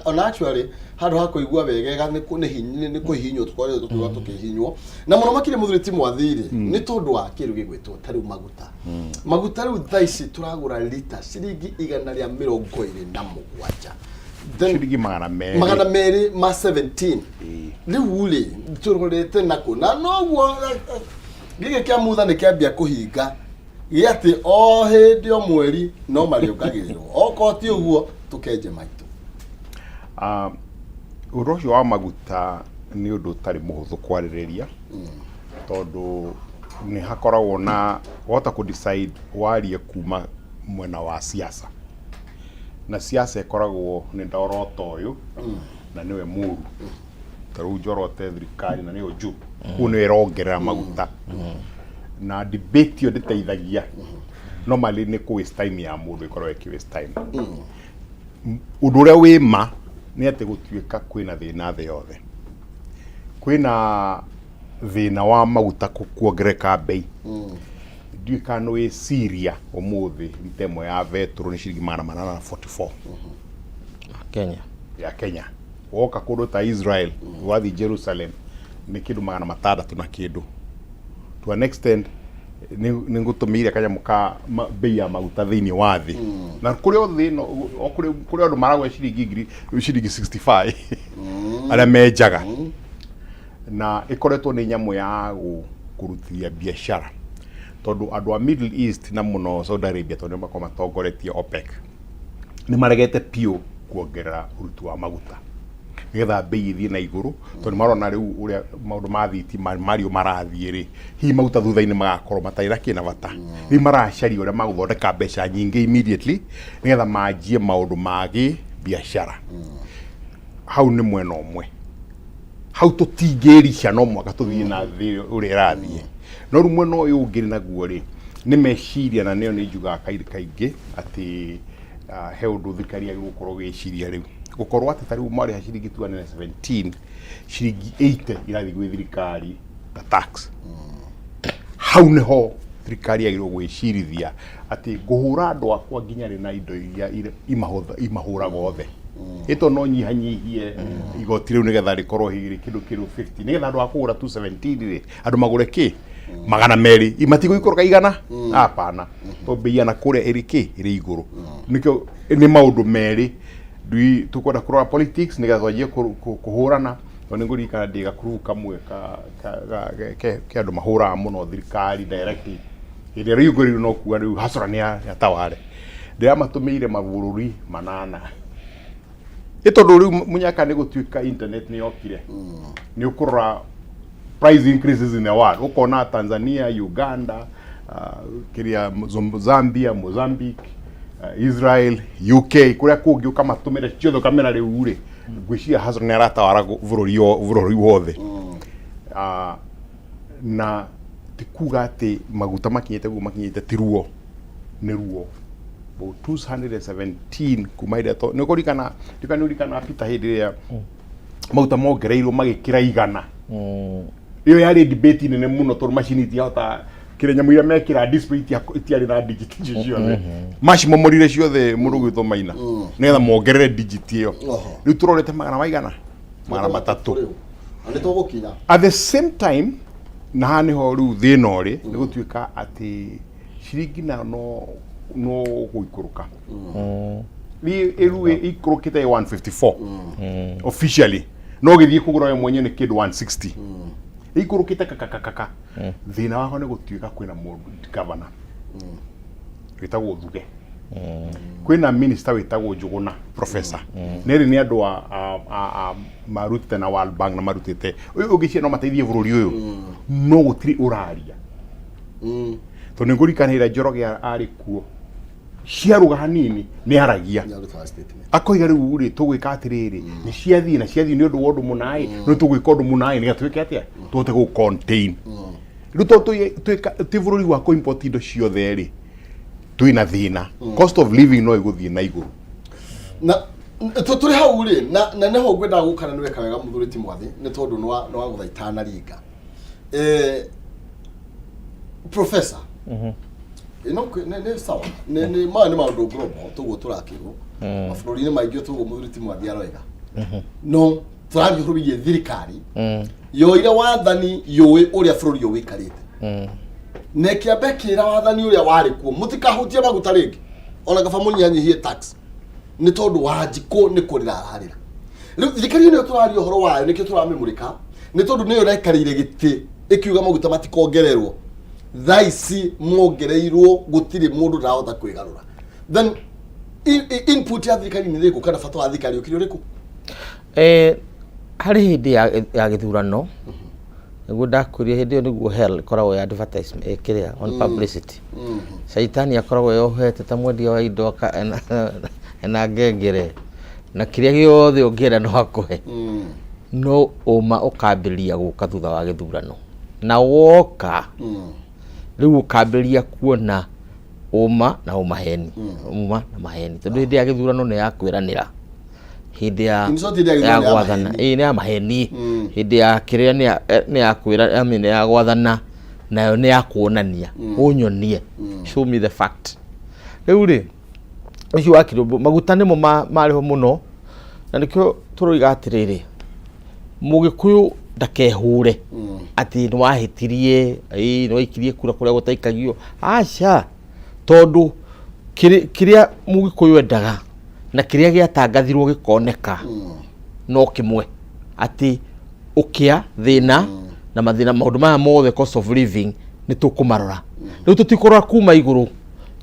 Ona actually handũ ha kũigua wegega nĩ kũhihinywo tũkoretwo tũkiuga tũkĩhihinywo. Na mũno makĩria mũthuri ti Mwathi-rĩ, nĩ tondũ wa kĩndũ gĩgwĩtwo ta rĩu maguta. Maguta rĩu thaa ici tũragũra lita ciringi 127. Then Ciringi 200. 217. Rĩu rĩ, tũrorete nakũ? Na noguo gĩkĩ kĩa Mutha nĩ kĩambia kũhinga gĩa atĩ o hĩndĩ o mweri no marĩongagĩrĩrwo, okorwo ti ũguo tũkenje maitũ. Ũndũ ũcio wa maguta nĩ ũndũ ũtarĩ mũhũthũ kwarĩrĩria, tondũ nĩ hakoragwo na wahota kũ decide warie kuma mwena wa siasa, na siasa ĩkoragwo nĩ ndorota ũyũ na nĩwe mũru, ta rĩu njorote thirikari na nĩyo njũru, koguo nĩyo ĩrongerera maguta, na debate ĩyo ndĩteithagia. Normally nĩ kũ waste time ya mũndũ, ĩkoragwo ĩkĩ waste time. Ũndũ ũrĩa wĩ ma nĩ atĩ gũtuĩka kwĩna thĩna thĩ yothe, kwĩna thĩna wa maguta kuongerereka bei. Ndiũĩ kana nĩ wĩ Syria, ũmũthĩ rita ĩmwe ya betũrũ nĩ ciringi 844. Kenya. Ya Kenya. Woka kũndũ ta Israel, wathiĩ Jerusalem, nĩ kĩndũ 600 na kĩndũ. To an extent nĩ ngũtũmĩire kanyamũ ka bei ya maguta thĩinĩ wa thĩ, na kũrĩ o thĩ ĩno, o kũrĩ andũ maragũra ciringi ngiri, ciringi 65, arĩa menjaga. Na ĩkoretwo nĩ nyamũ ya kũrutithia biacara, tondũ andũ a Middle East na mũno Saudi Arabia, tondũ nĩo makoragwo matongoretie OPEC, nĩ maregete biũ kuongerera ũruti wa maguta nĩgetha bei ĩthiĩ na igũrũ, tondũ nĩ marona rĩu ũrĩa maũndũ ma thitima mario marathiĩ rĩ, hihi maguta thutha-inĩ magakorwo matarĩ na kĩna bata. Rĩu maracaria ũrĩa magũthondeka mbeca nyingĩ immediately nĩgetha manjie maũndũ ma biacara. Hau nĩ mwena ũmwe, hau tũtingĩrica, no mwaka tũthiĩ na thĩ ũrĩa ĩrathiĩ. No rĩu mwena ũyũ ũngĩ naguo rĩ, nĩ meciria, na nĩyo nĩ njugaga kaingĩ kaingĩ atĩ he ũndũ thirikari yagĩrĩirwo gũkorwo ĩgĩciria rĩu, gũkorwo atĩ ta rĩu marĩha ciringi 217, ciringi 80 irathiĩ gwĩ thirikari ta tax. Hau nĩho thirikari yagĩrĩirwo gwĩcirithia atĩ ngũhũra andũ akwa nginya rĩ na indo iria imahũraga othe. Ĩto no nyihanyihie igoti rĩu nĩgetha rĩkorwo hihi rĩ kĩndũ kĩrũ 50, nĩgetha andũ a kũgũra 217 rĩ, andũ magũre kĩ 200, matigũikũrũka 100, hapana, tondũ bei ya na kũrĩa ĩrĩ kĩ ĩrĩ igũrũ. Nĩkĩo nĩ maũndũ merĩ ndui tũkwenda kũrora politics nĩgetha twanjie kũhũrana, tondũ nĩ ngũririkana ndĩ gakuru kamwe ka ke andũ mahũraga mũno thirikari directly hĩndĩ ĩrĩa rĩu ngũrĩrwo no kuga rĩu hasara nĩ yataware. Ndĩramatũmĩire mabũrũri manana, ĩ tondũ rĩu mũnyaka nĩ gũtuĩka internet nĩ yokire, nĩ ũkũrora price increases in the world, ũkona Tanzania, Uganda, kĩrĩa Zambia, Mozambique, Israel, UK, kũrĩa kũngĩ, ũkamatũmĩra ciothe, ũkamera rĩu rĩ, ngwĩciria Hassan nĩ aratawara bũrũri wothe. Na ti kuga atĩ maguta makinyĩte guo makinyĩte ti ruo, nĩ ruo. About 217 kuma hĩndĩ ĩrĩa nĩ ũkũririkana, ndikana nĩ ũririkana Peter, hĩndĩ ĩrĩa maguta mongereirwo magĩkĩra 100, ĩyo yarĩ debate nene mũno, tondũ macini itiahota kĩrĩa nyamũ iria mekĩra display itiarĩ na digit icio ciothe, macimomorire ciothe, mũndũ gwĩtwo Maina, nĩgetha mongerere digit ĩyo. Rĩu tũrorete magana maigana 300. Rĩu na nĩ tũgũkinya. At the same time, na haha nĩho rĩu thĩna ũrĩ, nĩ gũtuĩka atĩ ciringi nayo no gũikũrũka. Rĩu ĩikũrũkĩte 154 officially, no gĩthiĩ kũgũra we mwenyewe nĩ kĩndũ 160, ĩikũrũkĩte kakakakaka. Thĩna wakwa nĩ gũtuĩka kwĩna mũndũ governor wĩtagwo Thuge, kwĩna minister wĩtagwo Njũgũna professor, nerĩ nĩ andũ a marutĩte na World Bank na marutĩte ũyũ ũngĩcia no mateithie bũrũri ũyũ, no gũtirĩ ũraria, tondũ nĩ ngũririkana hĩndĩ ĩrĩa Njoroge arĩ kuo, ciarũga hanini nĩ aragia. Nĩarutaga statement. Akoiga rĩu rĩ, tũgwĩka atĩrĩrĩ, nĩ ciathiĩ na ciathiĩ nĩ ũndũ wa ũndũ mũna ĩ, no tũgwĩka ũndũ mũna ĩ nĩgetha twĩke atĩa, tũhote gũ contain. Rĩu tondũ ti bũrũri wa kũ import indo ciothe rĩ, twĩna thĩna, cost of living no ĩgũthiĩ na igũrũ. Na tũrĩ hau rĩ, na nĩho ngwendaga gũka, na nĩ weka wega mũthuri ti Mwathi, nĩ tondũ nĩ wa gũthaitana ringa professor ĩno nĩ sawa, nĩ maya nĩ maũndũ global tũguo tũrakĩrwo mabũrũri-inĩ maingĩ, tũguo mũthuri ti Mwathi aroiga, no tũraria ũhoro wĩgiĩ thirikari yoire wathani yũĩ ũrĩa bũrũri ũyũ wĩikarĩte, na ĩkĩamba ĩkĩra wathani ũrĩa warĩ kuo, mũtikahutie maguta rĩngĩ, ona kaba mũnyihanyihie tax, nĩ tondũ Wanjikũ nĩ kũrĩra ararĩra. Rĩu thirikari ĩno tũraria ũhoro wayo, nĩkĩo tũramĩmũrĩka, nĩ tondũ nĩyo ĩrekarĩire gĩtĩ ĩkiuga maguta matikongererwo. Thaa ici mongereirwo, gũtirĩ mũndũ ndahota kwĩgarũra. Then input ya thirikari nĩ ĩrĩkũ, kana bata wa thirikari ũkĩrĩ ũrĩkũ? Harĩ hĩndĩ ya gĩthurano nĩguo ndakwĩrire, hĩndĩ ĩyo nĩguo hell ĩkoragwo ya advertisement, kĩrĩa on publicity, caitani akoragwo yohete ta mwendia wa indo, ena ngengere na kĩrĩa gĩothe ũngĩenda no akũhe. No ũma ũkambĩrĩria gũka thutha wa gĩthurano, na woka rĩu ũkambĩrĩria kuona Ũma na ũmaheni, ũma na maheni, tondũ hĩndĩ ya gĩthurano nĩ ya kwĩranĩra, hĩndĩ ya In short, hĩndĩ ya gĩthurano ya nĩ ya gwathana maheni. Ĩĩ, nĩ ya maheni. Hĩndĩ ya kĩrĩa nĩ ya kwĩra, I mean, ya gwathana nayo nĩ ya kuonania, ũnyonie, show me the fact. Rĩu rĩ, ũcio wa kĩrũmbũ, maguta nĩmo marĩho mũno, na nĩkĩo tũroiga atĩrĩrĩ, Mũgĩkũyũ ndakehũre atĩ nĩ wahĩtirie, ĩĩ nĩ waikirie kura kũrĩa gũtaikagio. Aca, tondũ kĩrĩa Mũgĩkũyũ endaga na kĩrĩa gĩatangathirwo gĩkoneka no kĩmwe, atĩ ũkĩa, thĩna na mathĩna, maũndũ maya mothe, cost of living, nĩ tũkũmarora. Rĩu tũtikũrora kuma igũrũ,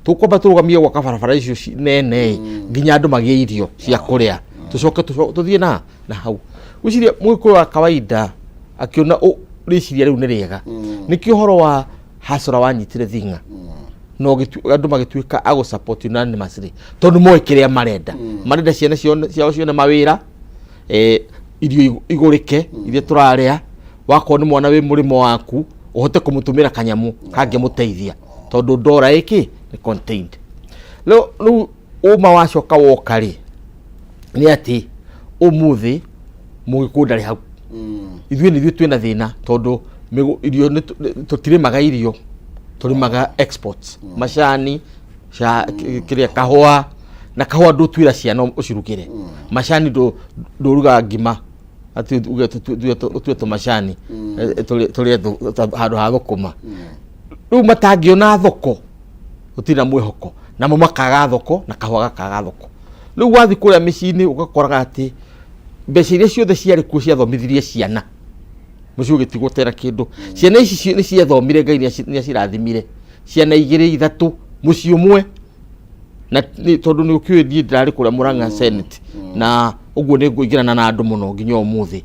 tũkwamba tũrũgamie gwaka barabara icio nene nginya andũ magĩe irio cia kũrĩa, tũcoke tũthiĩ na hau. Gwĩciria Mũgĩkũyũ wa kawaida akĩona rĩciria rĩu nĩ rĩega, nĩkĩo ũhoro wa hasora wanyitire thing'a na andũ magĩtuĩka a gũ support unanimously, tondũ moĩ kĩrĩa marenda. Marenda ciana ciao cione mawĩra, irio igũrĩke iria tũrarĩa, wakorwo nĩ mwana wĩ mũrĩmo waku ũhote kũmũtũmĩra kanyamũ kangĩmũteithia, tondũ ndora ĩkĩ nĩ contained. Rĩu ũma wacoka woka rĩ, nĩ atĩ ũmũthĩ Mũgĩkũyũ ndarĩ hau. Ithuĩ nĩ ithuĩ twĩna thĩna, tondũ irio tũtirĩmaga irio, tũrĩmaga exports, macani, kĩrĩa kahũa, na kahũa ndũtuĩra ciana ũcirugĩre. Macani ndũrugaga ngima atĩ uge ũtue tũmacani, tũrĩe handũ ha thũkũma. Rĩu matangĩona thoko, gũtirĩ na mwĩhoko, namo makaga thoko na kahũa gakaga thoko. Rĩu wathiĩ kũrĩa mĩciĩ-inĩ ũgakoraga atĩ mbeca iria ciothe ciarĩ kuo ciathomithirie ciana, mũciĩ ũgĩtigwo ũtena kĩndũ. Ciana ici nĩ ciathomire, Ngai nĩ acirathimire, ciana igĩrĩ ithatũ mũciĩ ũmwe. Na tondũ nĩ ũkĩũĩ niĩ ndĩrarĩ kũrĩa Murang'a Senate, na ũguo nĩ ngũingĩrana na andũ mũno nginya ũmũthĩ.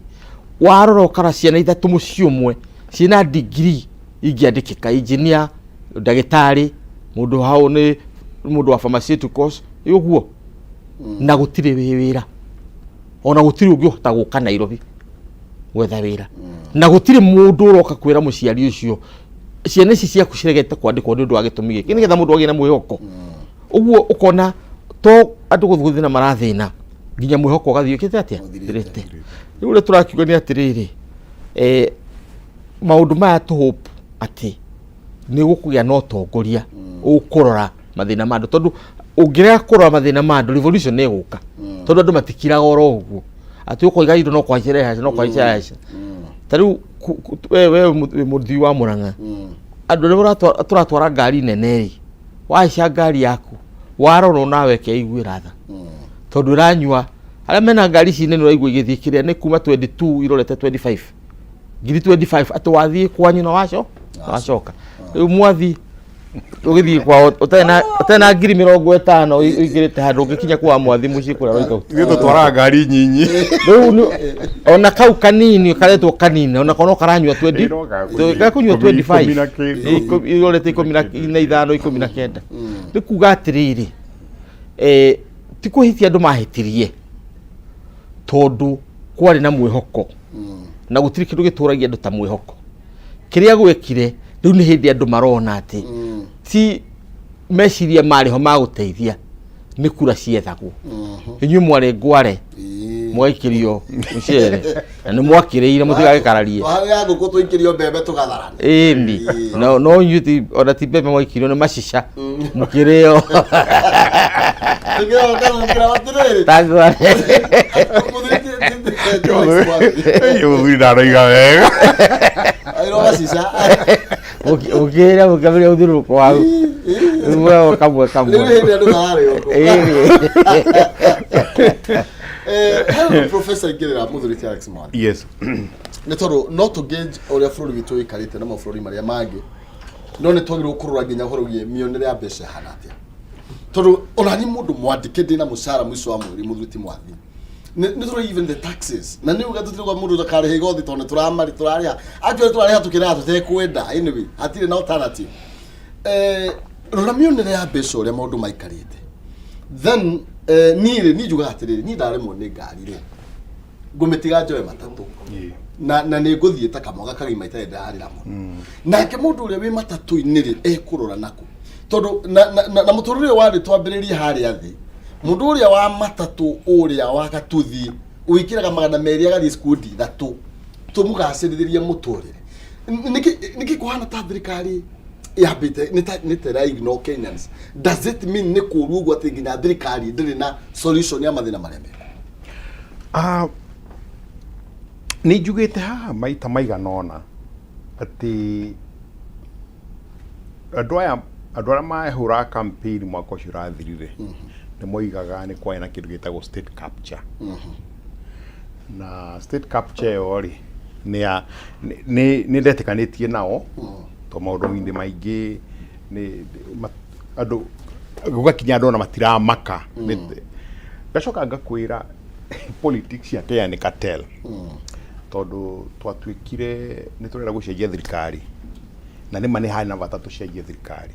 Warora ũkara ciana ithatũ mũciĩ ũmwe ciĩna degree ingĩandĩkĩka, engineer, ndagĩtarĩ, mũndũ hau nĩ mũndũ wa pharmaceuticals, ũguo, na gũtirĩ wĩra, ona gũtirĩ ũngĩhota gũka Nairobi gwetha wĩra, na gũtirĩ mũndũ ũroka kwĩra mũciari ũcio ciana ici ciaku ciregete kwandĩkwo nĩ ũndũ wa gĩtũmi gĩkĩ, nĩgetha mũndũ agĩe na mwĩhoko. Ũguo ũkona to andũ gũthĩna marathĩna, nginya mwĩhoko ũgathiĩ ũkĩte atĩa? Ũthirĩte. Rĩu ũrĩa tũrakiuga nĩ atĩrĩrĩ, maũndũ maya tũ hope atĩ nĩ gũkũgĩa na ũtongoria ũkũrora mathĩna ma andũ, tondũ ũngĩrega kũrora mathĩna ma andũ, revolution nĩ ĩgũka, tondũ andũ matikiraga oro ũguo atĩ ũkoiga indo no kũhaica irahaica, no kũhaica irahaica. Ta rĩu we wĩ mũthii wa Mũrang'a, andũ arĩa tũratwara ngari nene rĩ, wahaica ngari yaku warorwo nawe keiguĩra tha, tondũ ĩranyua. Arĩa mena ngari ici nene ũraigua igĩthiĩ kĩrĩa nĩ kuma 22 irorete 25 ngiri, 25, atĩ wathiĩ kwanyu na wacoka. Rĩu mwathi ũgĩthiĩ kwao ũtarĩ na ngiri 50 ũingĩrĩte handũ ũngĩkinya kwa mwathi mũciĩ kũrĩa ũroiga. Ithuĩ tũtwaraga ngari nyinyi. Rĩu ona kau kanini karetwo kanini, ona korwo karanyua 20, Ĩ, no gakũnyua gakũnyua 20 25 na kĩndũ. Irorete 15, 19. Nĩ kuga atĩrĩrĩ, ti kũhĩtia andũ mahĩtirie, tondũ kwarĩ na mwĩhoko, na gũtirĩ kĩndũ gĩtũragia andũ ta mwĩhoko. Kĩrĩa gwekire rĩu nĩ hĩndĩ andũ marona atĩ ti meciria marĩ ho ma gũteithia, nĩ kura ciethagwo. Inyuĩ mwarĩ ngware, mũgaikĩrio mũcere na nĩ mwakĩrĩire, mũtigagĩkararie. Twaharĩra ngũkũ tũikĩrio mbembe tũgatharana. Ĩni no inyuĩ ona ti mbembe mwaikĩrio, nĩ macica mũkĩrĩo. Tũkĩroka atĩrĩrĩ. Ta ngware. Mũthuri ndaroiga wega. Airwo macica. Mũkĩrĩa mũkĩambĩrĩria mũthiũrũrũko wau. Rĩu kamwe kamwe. Rĩu hĩndĩ andũ mararĩ ũguo. Ĩni. Hello, Professor ingĩrĩra mũthuri ti Alex Mwangi. Yes. Nĩ tondũ no tũ gauge ũrĩa bũrũri witũ ũikarĩte na mabũrũri marĩa mangĩ, no nĩ twagĩrĩirwo kũrora nginya ũhoro wĩgiĩ mĩonere ya mbeca ĩhana atĩa, tondũ ona niĩ mũndũ mwandĩke ndĩna mũcara mũico wa mweri, mũthuri ti Mwathi, nĩ tũrĩ even the taxes, na nĩ uga tũtirĩ kwa mũndũ ndakarĩha igoti, tondũ nĩ tũramarĩ tũrarĩha, actually tũrarĩha tũkĩrĩha tũtekwenda. Anyway, hatirĩ na alternative. Rora mĩonere ya mbeca ũrĩa maũndũ maikarĩte. Then niĩ rĩ, niĩ njugaga atĩrĩrĩ, niĩ ndaremwo nĩ ngari rĩ, ngũmĩtiga njoe matatũ na nĩ ngũthiĩ ta kamwaka kagima itarĩ ndarĩra mũno. Nake mũndũ ũrĩa wĩ matatũ-inĩ rĩ, ekũrora nakũ? Tondũ na mũtũrĩre ũyũ warĩ twambĩrĩrie harĩa thĩ, mũndũ ũrĩa wa matatũ, ũrĩa wa gatuthi wĩkĩraga 200 agathiĩ skundi ithatũ, tũmũgacĩrithĩrie mũtũrĩre. Nĩkĩ kũhana ta thirikari yambĩte nĩ ta ĩra ignore Kenyans? Does it mean nĩ kũũru ũguo atĩ nginya thirikari ndĩrĩ na solution ya mathĩna marĩa meko? Ah, nĩ njugĩte haha maita maigana ũna atĩ andũ aya, andũ arĩa mahũraga campaign mwaka ũcio ũrathirire, nĩ moigaga nĩ kwarĩ na kĩndũ gĩtagwo state capture. Na state capture ĩyo rĩ, nĩ ya nĩ ndetĩkanĩtie nao, to maũndũ-inĩ maingĩ nĩ andũ gũgakinya andũ ona matiramaka. Ngacoka ngakwĩra politics ya Kenya nĩ cartel, tondũ twatuĩkire nĩ tũrenda gũcenjia thirikari, na nĩma nĩ harĩ na bata tũcenjie thirikari,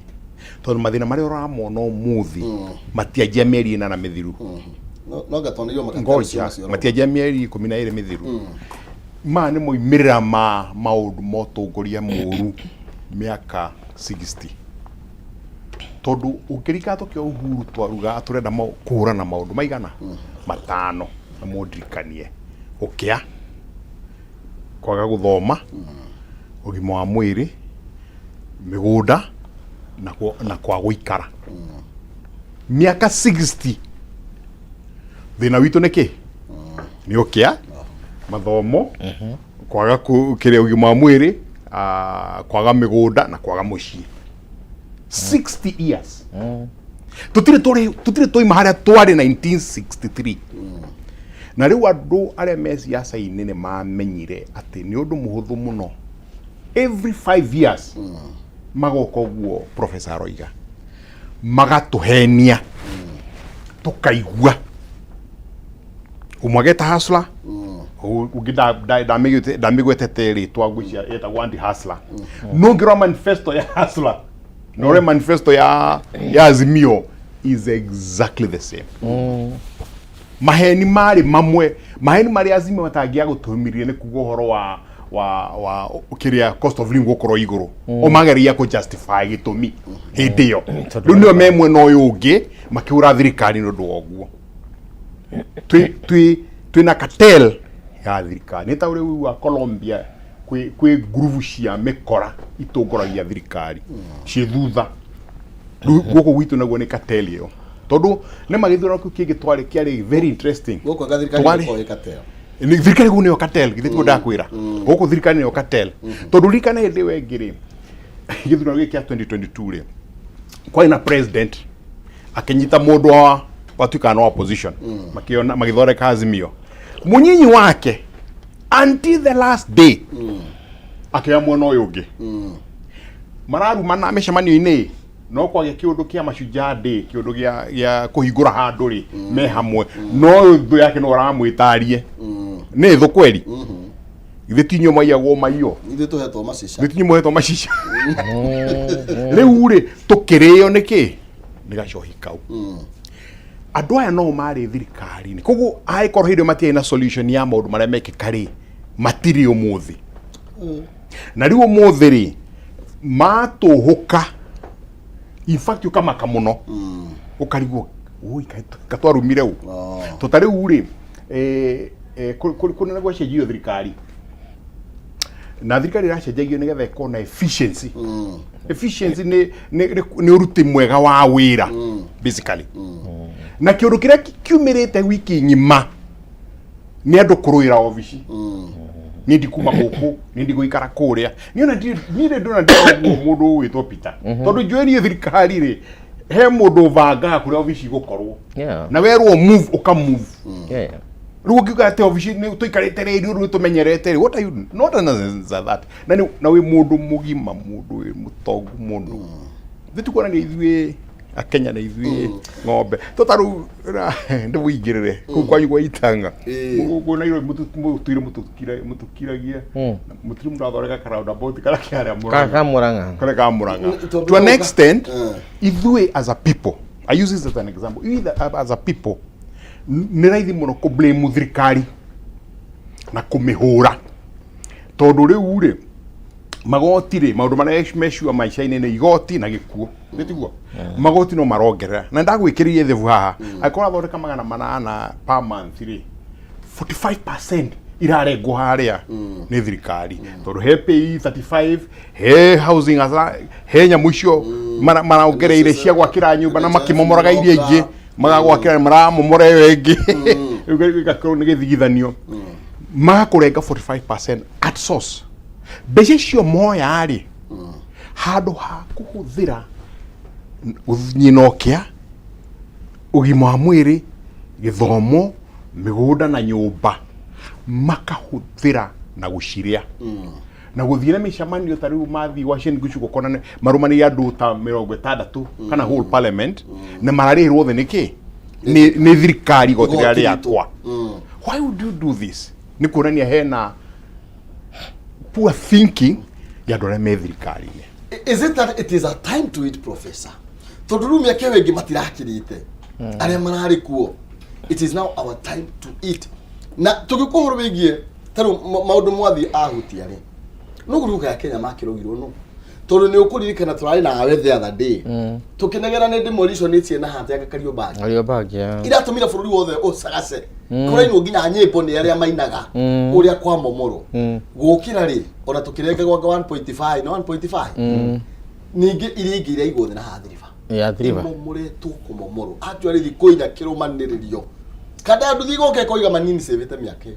tondũ mathĩna marĩa ũramona ũmũthĩ matianjia mĩeri 8 mĩthiru. No ngatwanĩrio makatelo. Ngoja, matianjia mĩeri 12 mĩthiru. Maya nĩ moimĩrĩra ma maũndũ ma ũtongoria mũru mĩaka 60, tondũ ũngĩrikana tũkĩoya uhuru twarugaga tũrenda kũhũrana maũndũ maigana 5, na mũndirikanie: ũkĩa, kwaga gũthoma, ũgima wa mwĩrĩ, mĩgũnda na kwa gũikara. Mĩaka 60, thĩna witũ nĩ kĩ? Nĩ ũkĩa, mathomo, kwaga kĩrĩa, ũgima wa mwĩrĩ, kwaga mĩgũnda na kwaga mũciĩ. 60 years tũtirĩ tũrĩ tũtirĩ twaima harĩa twarĩ 1963. Na rĩu andũ arĩa me ciaca-inĩ nĩ mamenyire atĩ nĩ ũndũ mũhũthũ mũno every 5 years magoka ũguo professor aroiga, magatũhenia tũkaigua ũmwe ageta hustler, ũngĩ ndamĩgwetete rĩtwa, ngwĩciria yetagwo anti hustler. No ngĩrora manifesto ya hustler na ũrĩa manifesto ya Azimio is exactly the same. Maheni marĩ mamwe, maheni marĩa Azimio matangĩagũtũmirie nĩ kuga ũhoro wa kĩrĩa cost of living gũkorwo igũrũ, o mageria kũ justify gĩtũmi hĩndĩ ĩyo. Rĩu nĩo me mwena ũyũ ũngĩ makĩhũra thirikari nĩ ũndũ wa ũguo. Twĩ na cartel ya thirikari, nĩ ta ũrĩa wa Colombia, kwĩ ngurubu cia mĩkora itongoragia thirikari ciĩ thutha. Rĩu gũkũ gwitũ naguo nĩ cartel ĩyo, tondũ nĩ magĩthurano kĩu kĩngĩ twarĩ kĩarĩ very interesting. Gũkũ anga thirikari ĩkorwo ĩ cartel? Nĩ thirikari kũu nĩyo cartel, githĩ tiguo ndakwĩra? Gũkũ thirikari nĩyo cartel, tondũ ririkana hĩndĩ ĩyo ĩngĩ rĩ, gĩthurano gĩkĩ kĩa 2022 rĩ, kwarĩ na president akĩnyita mũndũ wa watuĩkaga no opposition, makĩona magĩthondeka Azimio, mũnyinyi wake until the last day akĩoya mwena ũyũ ũngĩ, mararumana mĩcemanio-inĩ, no kwagĩa kĩũndũ kĩa Mashujaa Day, kĩũndũ gĩa kũhingũra handũ rĩ, me hamwe, no thũ yake no ũramwĩtarie nĩ thũ kweri. Githĩ ti inyuĩ maiyagwo maiyo? Ithuĩ tũhetwo macica. Githĩ ti inyuĩ mũhetwo macica? Rĩu rĩ, tũkĩrĩo nĩkĩ nĩ gacohi kau? Andũ aya no marĩ thirikari-inĩ, koguo angĩkorwo hĩndĩ ĩyo matiarĩ na solution ya maũndũ marĩa mekĩka rĩ, matirĩ ũmũthĩ. Na rĩu ũmũthĩ rĩ, matũhũka, in fact ũkamaka mũno, ũkarigwo ui katwarumire ũ. To ta rĩu rĩ, kũrĩ na gwacenjio thirikari, na thirikari ĩracenjagio nĩgetha ĩkorwo na efficiency. Efficiency nĩ ũruti mwega wa wĩra basically. Na kĩũndũ kĩrĩa kiumĩrĩte wiki ng'ima nĩ andũ kũrũĩra obici: niĩ ndikuma gũkũ, niĩ ndigũikara kũrĩa, niĩ ona niĩ rĩ ndona ndĩra ũguo mũndũ ũgwĩtwo Peter, tondũ njũĩ niĩ thirikari rĩ, he mũndũ ũbangaga kũrĩa obici igũkorwo, na werwo move, ũka move. Rĩu ũngiuga atĩ obici nĩ tũikarĩte rĩ, rĩu tũmenyerete rĩ, what are you not that? Na wĩ mũndũ mũgima, mũndũ wĩ mũtongu mũno, thĩ tikuonania ithuĩ Akenya nĩ ithuĩ ng'ombe to ta rĩu ndĩmũingĩrĩre kũu kwanyu gwa Itanga. Gũkũ Nairobi mũtũire mũtũkiragia, mũtirĩ mũrathondeka ka roundabout karĩa ke harĩa Mũrang'a. Ka Murang'a. Karĩa ka Murang'a. Tondũ To an extent, ithuĩ as a people, I use this as an example, ithuĩ as a people nĩ raithi mũno kũ blame thirikari na kũmĩhũra, tondũ rĩu rĩ Magoti rĩ, maũndũ marĩa mecua maica-inĩ nĩ igoti na gĩkuũ, nĩ tiguo? Magoti no marongerera na ndagwĩkĩrĩire thebu haha, angĩkorwo athondeka 800 per month rĩ, 45% irarengwo harĩa nĩ thirikari, tondũ he pay 35, he housing asa, he nyamũ icio marongereire cia gwakĩra nyũmba na makĩmomoraga iria ingĩ magagwakĩra, maramomora ĩyo ĩngĩ. Rĩu gĩgakorwo nĩ gĩthigithanio, magakũrenga 45% at source. Mbeca icio moya rĩ, handũ ha kũhũthĩra nyina ũkĩa, ũgima wa mwĩrĩ, gĩthomo, mĩgũnda na nyũmba, makahũthĩra na gũcirĩa na gũthiĩ na mĩcemanio. Ta rĩu mathiĩ Uasin Gishu gũkona marũmanĩire andũ ta 60 kana whole parliament, na mararĩhĩrwo othe nĩkĩ? Nĩ thirikari, igoti rĩrĩa Igoti ritũ. Rĩakwa. Why would you do this? Nĩ kuonania hena poor thinking ya andũ arĩa me thirikari-inĩ. Is it that it is a time to eat, professor? Tondũ rĩu mĩaka ĩyo ĩngĩ matirakĩrĩte arĩa mararĩ kuo. It is now our time to eat. Na tũgĩũka ũhoro wĩgiĩ ta rĩu maũndũ mwathiĩ ahutia rĩ, no gũruga ya Kenya makĩrogirwo no tondũ nĩ ũkũririkana tũrarĩ nawe the other day tũkĩnegera nĩ demolition ĩtie na hata ya Kariobangi. Kariobangi, ya. Iratũmire bũrũri wothe ũcagace, kũrainwo nginya nyĩmbo nĩ arĩa mainaga ũrĩa kwamomorwo. Gũkĩra rĩ, ona tũkĩrengagwo anga 1.5 na 1.5, ningĩ iria ingĩ iraigwo thĩ na hathiriba. Ya thiriba. Imomoretwo kũmomorwo actually thikũ inya kĩrũmanĩrĩrio kada nduthi gũka ĩkoiga manini cĩvĩte mĩaka ĩyo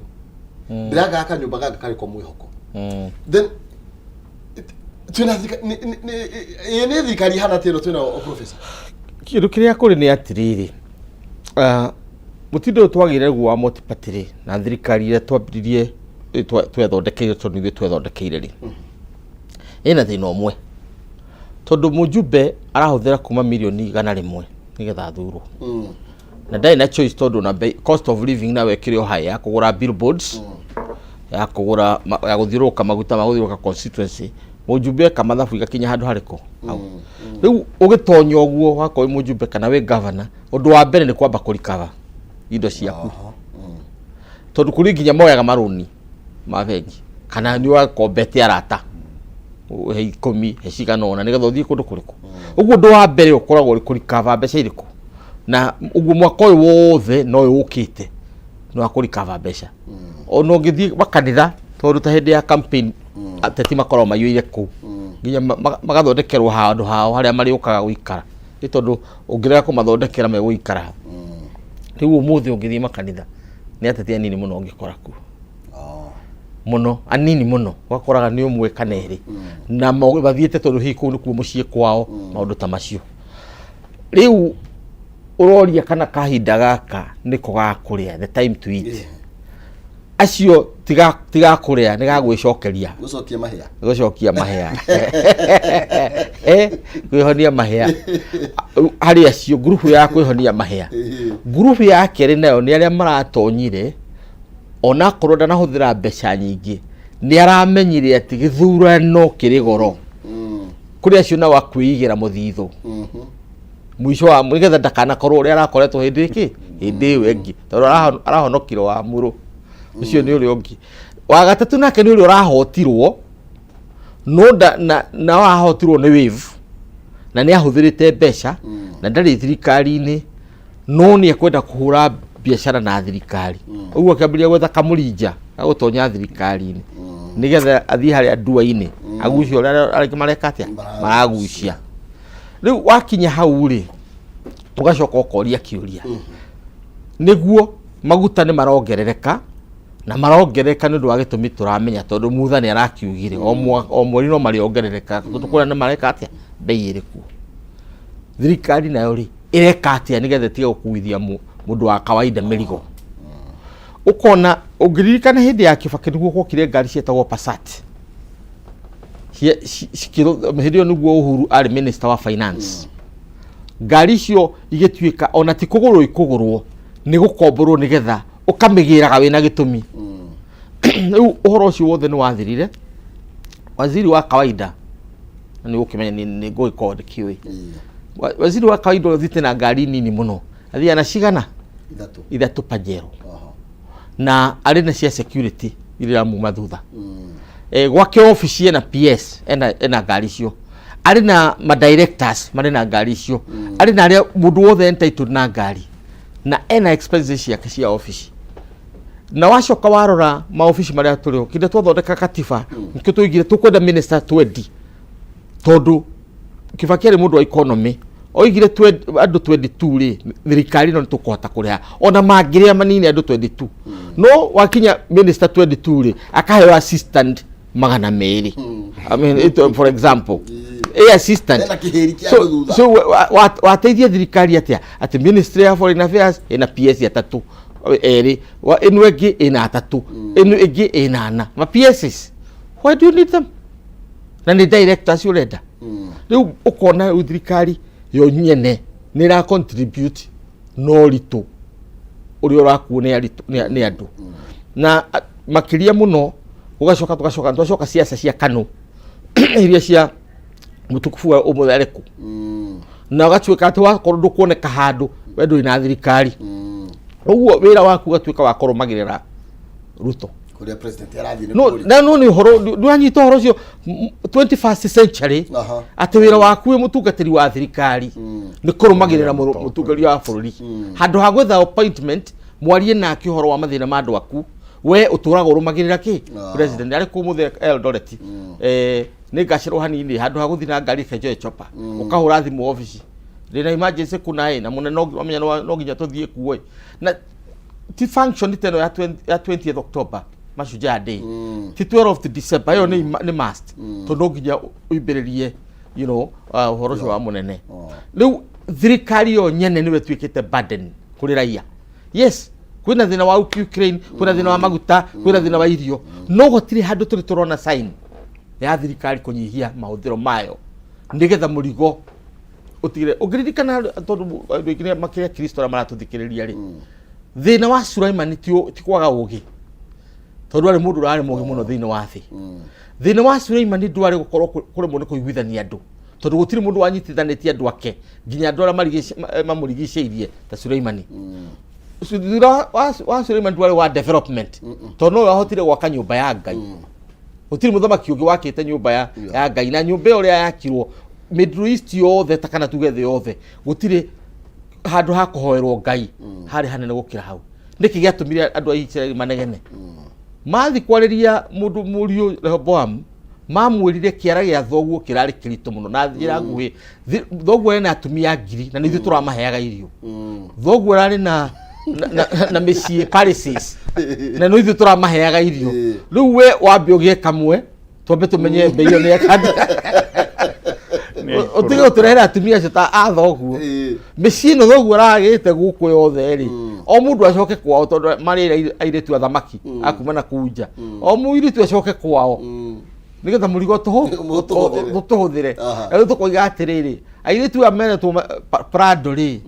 ndĩragaga kanyũmba gaka karĩ ko mwĩhoko. Then twĩna ĩĩ nĩ thirikari ihana atĩ ĩno twĩna o, professor? Kĩndũ kĩrĩa kũrĩ nĩ atĩrĩrĩ, mũtindo ũyũ twagĩire guo wa multi-party rĩ, na thirikari ĩrĩa twambĩrĩrie twethondekeire, tondũ ithuĩ twethondekeire rĩ, ĩna thĩna ũmwe, tondũ mũjumbe arahũthĩra kuma mirioni 100 nĩgetha athurwo, na ndarĩ na choice, tondũ na cost of living nawe ĩkĩrĩ o high, ya kũgũra billboards, ya kũgũra ya gũthiũrũrũka, maguta ma gũthiũrũrũka constituency. Mũjumbe eka mathabu igakinya handũ harĩkũ hau. Rĩu ũgĩtonya ũguo wakorwo wĩ mũjumbe kana wĩ governor, ũndũ wa mbere nĩ kwamba kũrikaba indo ciaku, tondũ kũrĩ nginya moyaga marũni ma bengi kana nĩ wakombete arata he 10, he cigana ũna, nĩgetha ũthiĩ kũndũ kũrĩkũ. Ũguo ũndũ wa mbere ũkoragwo ũrĩ kũrikaba mbeca irĩkũ, na ũguo mwaka ũyũ wothe no ũyũ ũkĩte nĩ wa kũrikaba mbeca. Ona ũngĩthiĩ makanitha, tondũ ta hĩndĩ ya campaign ateti makoragwo maiyũire kũu, nginya magathondekerwo handũ hao harĩa marĩũkaga gũikara, nĩ tondũ ũngĩrega kũmathondekera megũikara hau. Rĩu ũmũthĩ ũngĩthiĩ makanitha nĩ ateti anini mũno ũngĩkora kuo, mũno anini mũno, ũgakoraga nĩ ũmwe kana erĩ, na mathiĩte tondũ hihi kũu nĩkuo mũciĩ kwao, maũndũ ta macio. Rĩu ũroria kana kahinda gaka nĩko gakũrĩa, the time to eat, acio tigakũrĩa, nĩ gagwĩcokeria. Gũcokia mahĩa. Gũcokia mahĩa. Kwĩhonia mahĩa harĩ acio ngurubu ya kwĩhonia mahĩa. Ngurubu ya kerĩ nayo nĩ arĩa maratonyire, onakorwo ndanahũthĩra mbeca nyingĩ, nĩ aramenyire atĩ gĩthurano kĩrĩ goro. Kũrĩ acio nao akwĩigĩra mũthithũ mũico wa nĩgetha ndakanakorwo ũrĩa arakoretwo hĩndĩ ĩkĩ hĩndĩ ĩyo ĩngĩ, tondũ arahonokire wa mũrũ ũcio. Nĩ ũrĩa ũngĩ wa gatatũ nake nĩ ũrĩa ũrahotirwo, no na wahotirwo nĩ wave na nĩ ahũthĩrĩte mbeca na ndarĩ thirikari-inĩ, no nĩ ekwenda kũhũra biacara na thirikari. Ũguo akĩambĩrĩria gwetha kamũrinja gagũtonya thirikari-inĩ nĩgetha athiĩ harĩa ndua-inĩ agucie ũrĩa arĩa mareka atĩa maragucia. Rĩu wakinya hau rĩ, ũgacoka ũkoria kĩũria, nĩguo maguta nĩ marongerereka, na marongerereka nĩ ũndũ wa gĩtũmi tũramenya, tondũ Mutha nĩ arakiugire o mweri no marĩongerereka, tondũ kũrĩa nĩ mareka atĩa, mbei ĩrĩ kuo. Thirikari nayo rĩ, ĩreka atĩa nĩgetha ĩtige gũkuithia mũndũ wa kawaida mĩrigo? Ũkona ũngĩririkana hĩndĩ ya Kibaki nĩguo gwokire ngari cietagwo Passat. Hĩndĩ ĩyo nĩguo Uhuru arĩ minister wa finance. Ngari icio igĩtuĩka ona ti kũgũrwo ikũgũrwo, nĩ gũkomborwo, nĩgetha ũkamĩgĩraga wĩna gĩtũmi. Rĩu ũhoro ũcio wothe nĩ wathirire. Waziri wa kawaida na nĩ ũkĩmenya nĩ ngũgĩkorwo ndĩkĩũĩ. Waziri wa kawaida ũrĩa ũthiĩte na ngari nini mũno athiaga na cigana? 3. 3 Pajero, na arĩ na cia security iria iramuma thutha. Gwake ofici ena PS ena ngari icio, arĩ na ma directors marĩ na ngari icio, arĩ na arĩa mũndũ wothe entitled na ngari, na ena expenses ciake cia ofici. Na wacoka warora maobici marĩa tũrĩ ho, kĩrĩa twathondeka katiba nĩkĩo tũigire tũkwenda minister 20, tondũ Kibaki arĩ mũndũ wa economy, oigire andũ 22 rĩ, thirikari ĩno nĩ tũkũhota kũrĩha ona mangĩrĩa manini andũ 22. No wakinya minister 22 rĩ, akaheo assistant 200. I mean, for example, a assistant Ena kĩhĩri kĩa so, andũ thutha. So wateithia thirikari atĩa atĩ Ministry ya Foreign Affairs ĩna PS atatũ, erĩ, ĩno ĩngĩ ĩna atatũ, ĩno ĩngĩ ĩna ana ma PSs? Why do you need them? Na nĩ directors ũrenda. Rĩu ũkona rĩu thirikari yo nyene nĩ ĩra contribute na ũritũ ũrĩa ũrakuo nĩ andũ na makĩria mũno. Ũgacoka tũgacoka twacoka ciaca cia KANU iria cia mũtukubu wa ũmũthĩ arĩ kũ, na ũgatuĩka atĩ wakorwo ndũkuoneka handũ, we ndũrĩ na thirikari. Ũguo wĩra waku ũgatuĩka wa kũrũmagĩrĩra Ruto. Kũrĩa president arathiĩ nĩ No kũrĩ. na no nĩ ũhoro ndũranyita ũhoro ũcio, 21st century, atĩ wĩra waku wĩ mũtungatĩri wa thirikari nĩ kũrũmagĩrĩra mũtungatĩri wa bũrũri handũ ha gwetha appointment mwarie nake ũhoro wa mathĩna ma andũ aku. We ũtũraga ũrũmagĩrĩra kĩ? President arĩ kũ mũthĩ Eldoret, nĩ ngacerwo hanini, handũ ha gũthiĩ na ngari kenjoe chopa, ũkahũra thimũ obici, ndĩna emergency kuna ĩ na mũnene, no wamenya no nginya tũthiĩ kuo ĩ. Na ti function ta ĩno ya 20 ya 20th October, Mashujaa Day, ti 12th December, ĩyo nĩ must, tondũ no nginya ũimbĩrĩrie ũhoro ũcio wa mũnene. Rĩu thirikari yo nyene nĩwe ĩtuĩkĩte burden kũrĩ raia. Yes, kwĩna thĩna wa Ukraine, kwĩna thĩna wa maguta, kwĩna thĩna wa irio, no gũtirĩ handũ tũrĩ tũrona sign ya thirikari kũnyihia mahũthĩro mayo nĩgetha mũrigo ũtigire. Ũngĩririkana, tondũ andũ aingĩ makĩria Kristo arĩa maratũthikĩrĩria rĩ, thĩna wa Sulaimani ti kwaga ũgĩ, tondũ arĩ mũndũ ũrarĩ mũgĩ mũno thĩinĩ wa thĩ. Thĩna wa Sulaimani ndwarĩ gũkorwo kũremwo nĩ kũiguithania andũ, tondũ gũtirĩ mũndũ wanyitithanĩtie andũ ake nginya andũ arĩa mamũrigicĩirie ta Sulaimani. Thutha wa Suleiman ndwarĩ wa development, tondũ nowe wahotire gwaka nyũmba ya Ngai. Gũtirĩ mũthamaki ũngĩ wakĩte nyũmba ya Ngai, na nyũmba ĩyo ũrĩa yakirwo Middle East yothe, ta kana tuge thĩ yothe, gũtirĩ handũ ha kũhoerwo Ngai harĩ hanene gũkĩra hau. Nĩkĩ gĩatũmire andũ a Isiraeli manegene mathi kwarĩria mũndũ mũriũ Rehoboamu? Mamwĩrire kĩara gĩa thoguo kĩrarĩ kĩritũ mũno. Na njĩra nguhĩ, thoguo ena atumia 1000 na nĩ ithuĩ tũramaheaga irio. Thoguo ararĩ na mĩciĩ palaces na nĩ ithuĩ tũramaheaga irio. Rĩu we wambe ũgĩe kamwe, twambe tũmenye mbei ĩyo nĩ yakana, ũtige gũtũrehera atumia acio ta a thoguo. Mĩciĩ ĩno thoguo aragĩte gũkũ yothe rĩ, o mũndũ acoke kwao, tondũ marĩ airĩtu athamaki akuma na kuu nja, o mũirĩtu acoke kwao nĩgetha mũrigo Tũhũthĩre. Tũhũthĩre. Rĩu tũkoiga atĩrĩrĩ, airĩtu aya meretwo Prado rĩ,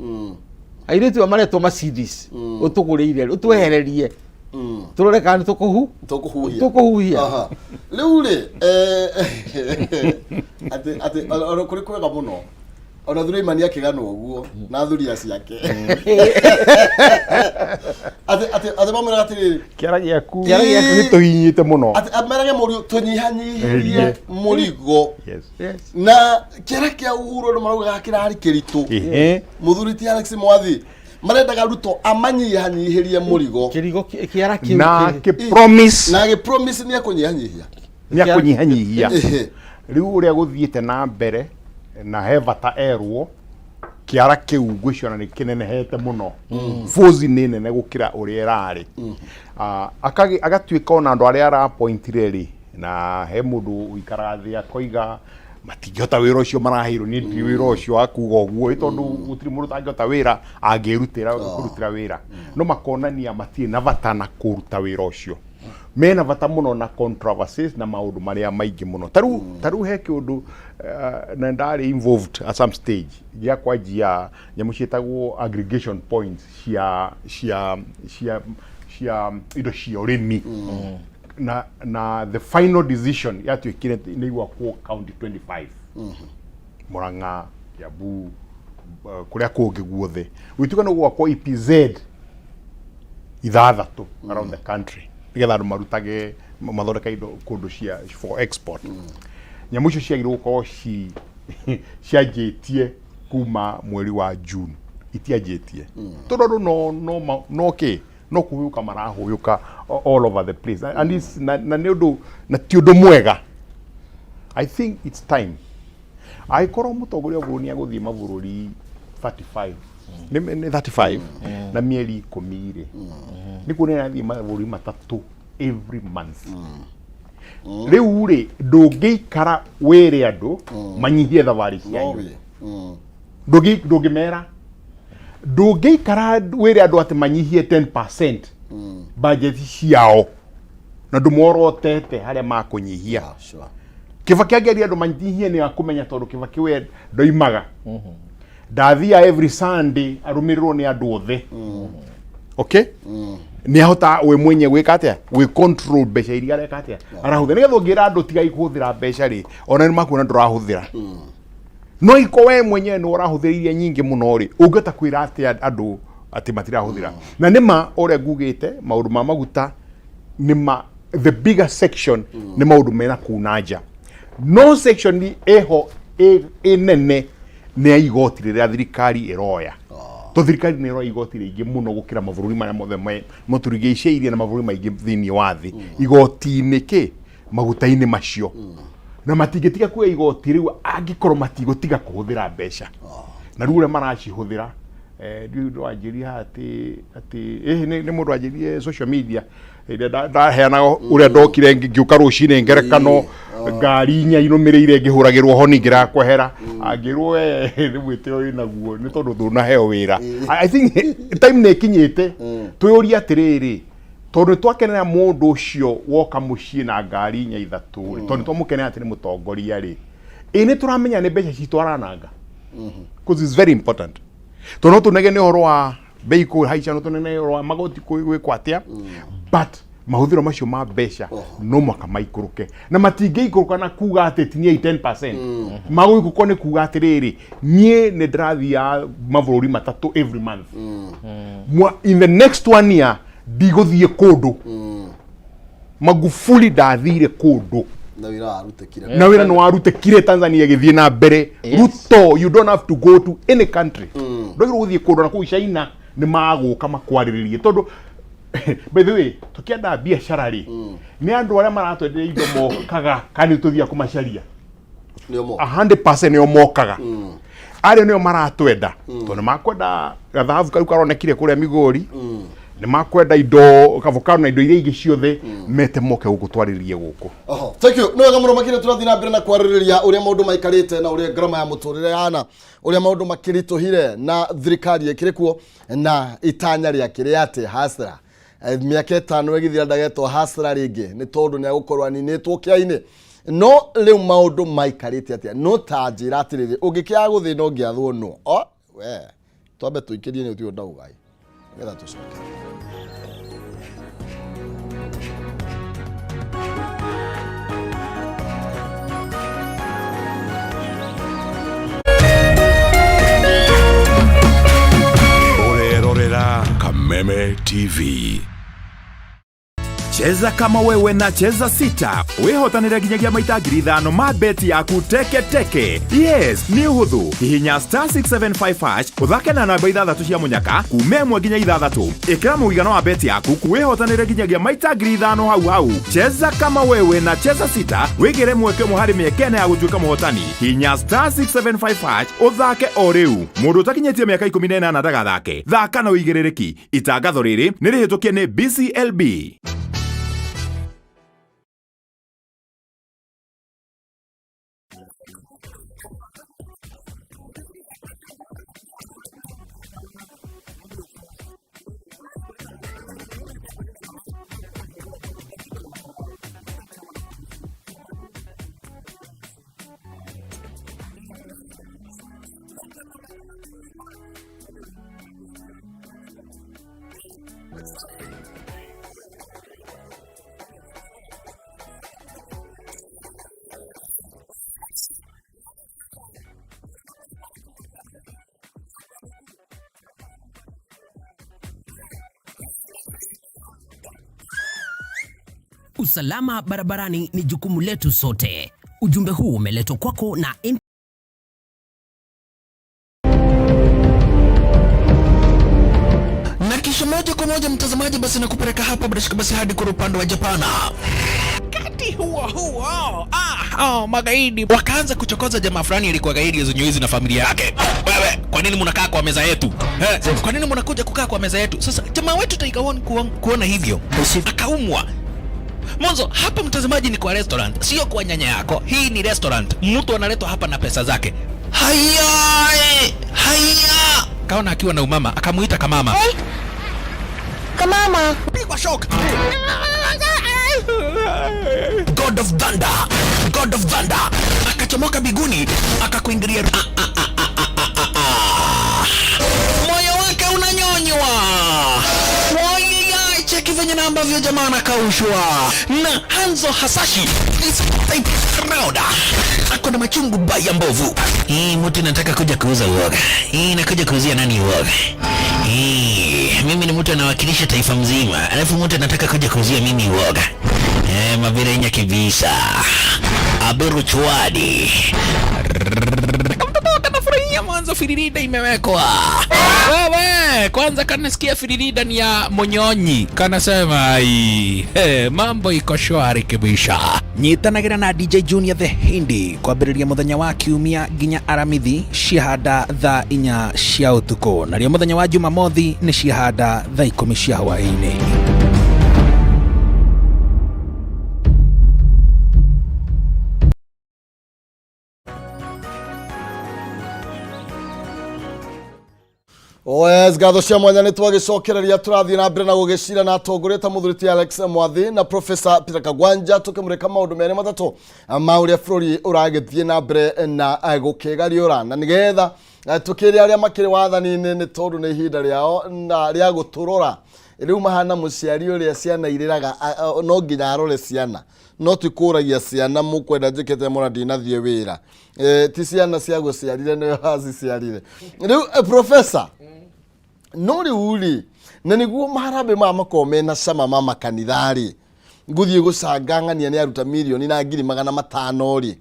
airĩtu aya maretwo Mercedes, ũtũgũrĩire rĩ, ũtwehererie, tũrore kana nĩ tũkũhu Tũkũhuhia. Tũkũhuhia. Aha. Rĩu rĩ, atĩ ona kũrĩ kwega mũno, ona Suleimani akĩganwo ũguo na thuria ciake atĩ mamwĩraga atĩrĩrĩ, Kĩara gĩaku Kĩara gĩaku. nĩ tũhinyĩte mũno. Atĩ amerage mũriũ tũnyihanyihie Erie. mũrigo. Na kĩara kĩa Uhuru andũ maraugaga kĩrarĩ kĩritũ. Mũthuri ti Alex Mwathi, marendaga Ruto amanyihanyihĩrie mũrigo. Kĩrigo kĩara kĩu Na kĩ promise. Na gĩ promise nĩ ekũnyihanyihia. Nĩ akũnyihanyihia. Rĩu ũrĩa gũthiĩte na mbere na he bata erwo kĩara kĩu ngwĩciona nĩ kĩnenehete mũno, force nĩ nene gũkĩra ũrĩa ĩrarĩ. Ah, agatuĩka ona andũ arĩa arapointire rĩ, na he mũndũ ũikaraga thĩ akoiga matingĩhota wĩra ũcio maraheirwo. Niĩ ndirĩ wĩra ũcio wa kuga ũguo ĩ, tondũ gũtirĩ mũndũ ũtangĩhota wĩra angĩrutĩra kũrutĩra wĩra, no makonania matirĩ na bata na kũruta wĩra ũcio, mena bata mũno na controversies na maũndũ marĩa maingĩ mũno. Ta rĩu he kĩũndũ, na ndarĩ involved at some stage gĩa kwanjia nyamũ ciĩtagwo aggregation points cia indo cia ũrĩmi, na the final decision yatuĩkire nĩ igwakwo county 25, Murang'a, Kiambu, kũrĩa kũngĩ guothe, gũgĩtuĩka nĩ gwakwo EPZ ithathatũ around the country. Nĩgetha andũ marutage mathondeke indo kũndũ cia for export. Nyamũ icio ciagĩrĩirwo gũkorwo ci cianjĩtie kuma mweri wa June, itianjĩtie, tondũ andũ no no ma- no kĩ no kũhũyũka marahũyũka all over the place and it's, na nĩ ũndũ na ti ũndũ mwega. I think it's time angĩkorwo mũtongoria wa bũrũri nĩ agũthiĩ mabũrũri 35, nĩ 35 na mĩeri 10 rĩ, nĩ kuona athiĩ mabũrũri matatũ every month. Rĩu rĩ, ndũngĩikara wĩre andũ manyihie thabarĩ cianyu. Nowe. Ndũngĩmera, ndũngĩikara wĩre andũ atĩ manyihie 10% budget ciao na ndũmorotete harĩa makũnyihia. Ah, sure. Kibaki angĩaria andũ manyihie nĩ akũmenya, tondũ Kibaki we ndoimaga, ndathia every Sunday arũmĩrĩrwo nĩ andũ othe. Okay, nĩ ahota we mwenye gwĩka atĩa, gwĩ control mbeca iria areka atĩa arahũthĩra, nĩgetha ũngĩra andũ tigai kũhũthĩra mbeca rĩ, ona nĩ makuona ndũrahũthĩra. No iko we mwenyewe nĩ ũrahũthĩra iria nyingĩ mũno rĩ, ũngĩhota kwĩra atĩa andũ atĩ matirahũthĩra? Na nĩ ma ũrĩa ngugĩte, maũndũ ma maguta nĩ ma the bigger section nĩ maũndũ mena kũu na nja, no section ĩho ĩnene nĩ ya igoti rĩrĩa thirikari ĩroya, to thirikari nĩ ĩroya igoti rĩingĩ mũno gũkĩra mabũrũri marĩa mothe matũrigicĩirie na mabũrũri maingĩ thĩinĩ wa thĩ, igoti-inĩ kĩ maguta-inĩ macio, na matingĩtiga kuoya igoti rĩu angĩkorwo matigũtiga kũhũthĩra mbeca na rĩu ũrĩa maracihũthĩra. Ndiũĩ ũndũ wanjĩria haha atĩ nĩ mũndũ wanjĩrie social media ĩrĩa ndaheanaga ũrĩa ndokire ngĩũka rũcinĩ, ngerekano ngari inya inũmĩrĩire ngĩhũragĩrwo honi ngĩraga kwehera, angĩrwo we nĩ mwĩtĩo wĩnaguo nĩ tondũ ndũnaheo wĩra. I think time nĩ ĩkinyĩte twĩyũrie atĩrĩrĩ, tondũ nĩ twakenera mũndũ ũcio woka mũciĩ na ngari inya ithatũ rĩ, tondũ nĩ twamũkenera atĩ nĩ mũtongoria rĩ, ĩ nĩ tũramenya nĩ mbeca citũ arananga? Because it's very important, tondũ no tũnege nĩ ũhoro wa bei kũhaica, no tũnene ũhoro wa magoti gwĩkwo atĩa, but mahũthĩro macio ma mbeca no mwaka maikũrũke, na matingĩikũrũka na kuga atĩ tiniai 10%. Magũikũrũka nĩ kuga atĩrĩrĩ, niĩ nĩ ndĩrathiaga mabũrũri matatũ every month. In the next one year ndigũthiĩ kũndũ. Magufuli ndathire kũndũ. Na wĩra warutĩkire. Na wĩra nĩ warutĩkire Tanzania ĩgĩthiĩ na mbere. Ruto, you don't have to go to any country. Ndwagĩrĩirwo gũthiĩ kũndũ na kũu China nĩ magũka makwarĩrĩrie, tondũ by the way, tũkĩenda biacara rĩ, nĩ andũ arĩa maratwenderia indo mokaga kana nĩ tũthiaga kũmacaria? Nĩo moka. 100% nĩo mokaga. Arĩa nĩo maratwenda, tondũ nĩ makwenda gathabu kau karonekire kũrĩa Migori, nĩ makwenda indo avocado na indo iria ingĩ ciothe mete moke gũkũ twarĩrĩrie gũkũ. Oho, thank you. Nĩ wega mũno makĩria. Tũrathiĩ na mbere na kwarĩrĩria ũrĩa maũndũ maikarĩte na ũrĩa ngarama ya mũtũrĩre yahana, ũrĩa maũndũ makĩritũhire na thirikari ĩkĩrĩ kuo na itanya rĩake rĩa atĩ hasra mĩaka 5 ĩgĩthira ndagetwo hasra rĩngĩ, nĩ tondũ nĩ agũkorwo aninĩtwo kĩa-inĩ. No rĩu maũndũ maikarĩte atĩa? No ta njĩra atĩrĩrĩ, ũngĩkĩaga gũthĩna ũngĩathwo nũ? O we twambe tũikĩrie nĩ ũtiũ ndaugai nĩgetha tũcoke. Ũrerorera Kameme TV. Cheza kama wewe na Cheza Sita wĩhotanĩre nginyagia maita 5,000 ma beti yaku teke teke. Yes, nĩ ũhũthũ. Hihinya star 675 hash, ũthake na namba ithathatũ cia mũnyaka kuma 1 nginya ithathatũ. Ĩkĩra mũigana wa beti yaku wĩhotanĩre nginyagia maita 5,000 hau hau. Cheza kama wewe na Cheza Sita wĩgĩre mweke ũmwe harĩ mĩeke ĩna ya gũtuĩka mũhotani. Hihinya star 675 hash ũthake o rĩu. Mũndũ ũtakinyĩtie mĩaka 18 ndagathake. Thaka na ũigĩrĩrĩki. Itangatho rĩrĩ nĩ rĩhĩtũkie nĩ BCLB. Usalama barabarani ni jukumu letu sote. Ujumbe huu umeletwa kwako na Na kisha moja kwa moja mtazamaji, basi nakupeleka hapa bila shaka basi hadi kwa upande wa Japana. Wakati huo huo, oh, magaidi wakaanza kuchokoza jamaa fulani alikuwa gaidi ya na familia yake. Wewe, kwa nini mnakaa kwa meza yetu? Eh, kwa nini mnakuja kukaa kwa meza yetu? Sasa jamaa wetu Tiger One kuona hivyo akaumwa. Mwanzo hapa mtazamaji, ni kwa restaurant, sio kwa nyanya yako. Hii ni restaurant, mtu analetwa hapa na pesa zake. Haya, haya, kaona akiwa na umama, akamuita kamama. Hey. Kamama, pigwa shock. God of Thunder, God of Thunder akachomoka biguni akakuingilia. Moyo wake unanyonywa. Wai, cheki venye na ambavyo jamaa anakaushwa na Hanzo Hasashi is proud. Ako na machungu baya mbovu. Hii mtu nataka kuja kuuza uoga. Hii nakuja kuuzia nani uoga? Hii mimi ni mtu anawakilisha taifa mzima, alafu mtu anataka kuja kuuzia mimi uoga. Mavirenya kibisa. Aberu chwadi. Kamtoto kanafurahia mwanzo firirida imewekwa. Wewe, kwanza kanasikia firirida ni ya Monyonyi. Kanasema ai, hey, mambo iko shwari kibisha. Nyitanagira na DJ Junior the Hindi kwambĩrĩria mũthenya wa kiumia nginya aramithi ciahanda thaa 4 cia ũtukũ, narĩo mũthenya wa Jumamothi nĩ ciahanda thaa 10 cia hwaĩ-inĩ. Yes, ngatho cia mwanya nä twagäcokereria tå rathiä na mbere na gå gä cira na atongoria ta må ti Alex Mwathi na Professor Peter Kagwanja tå kä må rä ka maå ndå merä matatå ma å rä a bå rå ri å ragä thiä na mbere na gå kä gariå ra na nä getha tå kä rä arä a makä rä wathani-inä nä tondå nä ihinda rĩao na rĩa gũtũrora rĩu mahana mũciari ũrĩa ciana irĩraga no nginya arore ciana no ti kũragia ciana mũkwenda njĩkĩte mũna ndinathiĩ wĩra. Ti ciana cia gũciarire nĩwe waciciarire rĩu. Professor, no rĩu rĩ na nĩguo maharambĩ maya makorwo mena cama ma makanitha rĩ, ngũthiĩ gũcanga ng'ania nĩ aruta mirioni na 500,000 rĩ,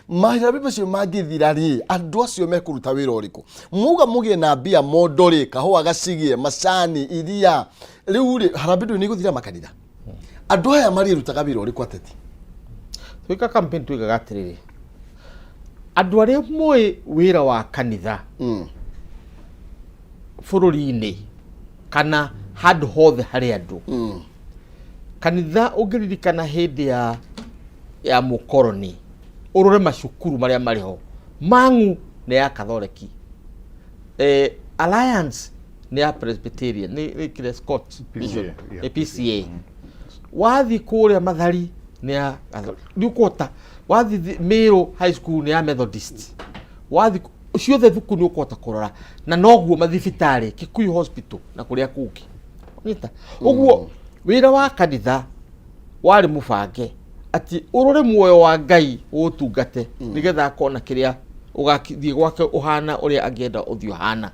maharambĩ macio mangĩthira rĩ, andũ acio mekũruta wĩra ũrĩkũ? Muga mũgĩe na mbia mondo rĩ, kahũa gacigie, macani, iria, rĩu rĩ harambĩ ndũĩ nĩ igũthira makanitha, andũ aya marĩrutaga wĩra ũrĩkũ ateti? Twĩka campaign tuigaga atĩrĩrĩ, andũ arĩa moĩ wĩra wa kanitha bũrũri-inĩ kana handũ hothe harĩ andũ, kanitha ũngĩririkana hĩndĩ ya mũkoroni, ũrore macukuru marĩa marĩ ho, Mang'u nĩ ya Katholeki, Alliance nĩ ya Presbyterian, nĩ kĩrĩa Scott PCA, yeah. PCA. Wathiĩ kũrĩa Mathari nĩ ya Catholic, nĩ ũkũhota wathiĩ Meru High School nĩ ya Methodist, wathiĩ ciothe thukuru nĩ ũkũhota kũrora, na noguo mathibitarĩ Kikuyu Hospital na kũrĩa kũngĩ nyita ũguo. Wĩra wa kanitha warĩ mũbange atĩ ũrore muoyo wa Ngai ũũtungate nĩgetha akona kĩrĩa ũgathiĩ gwake ũhana ũrĩa angĩenda ũthiĩ ũhana,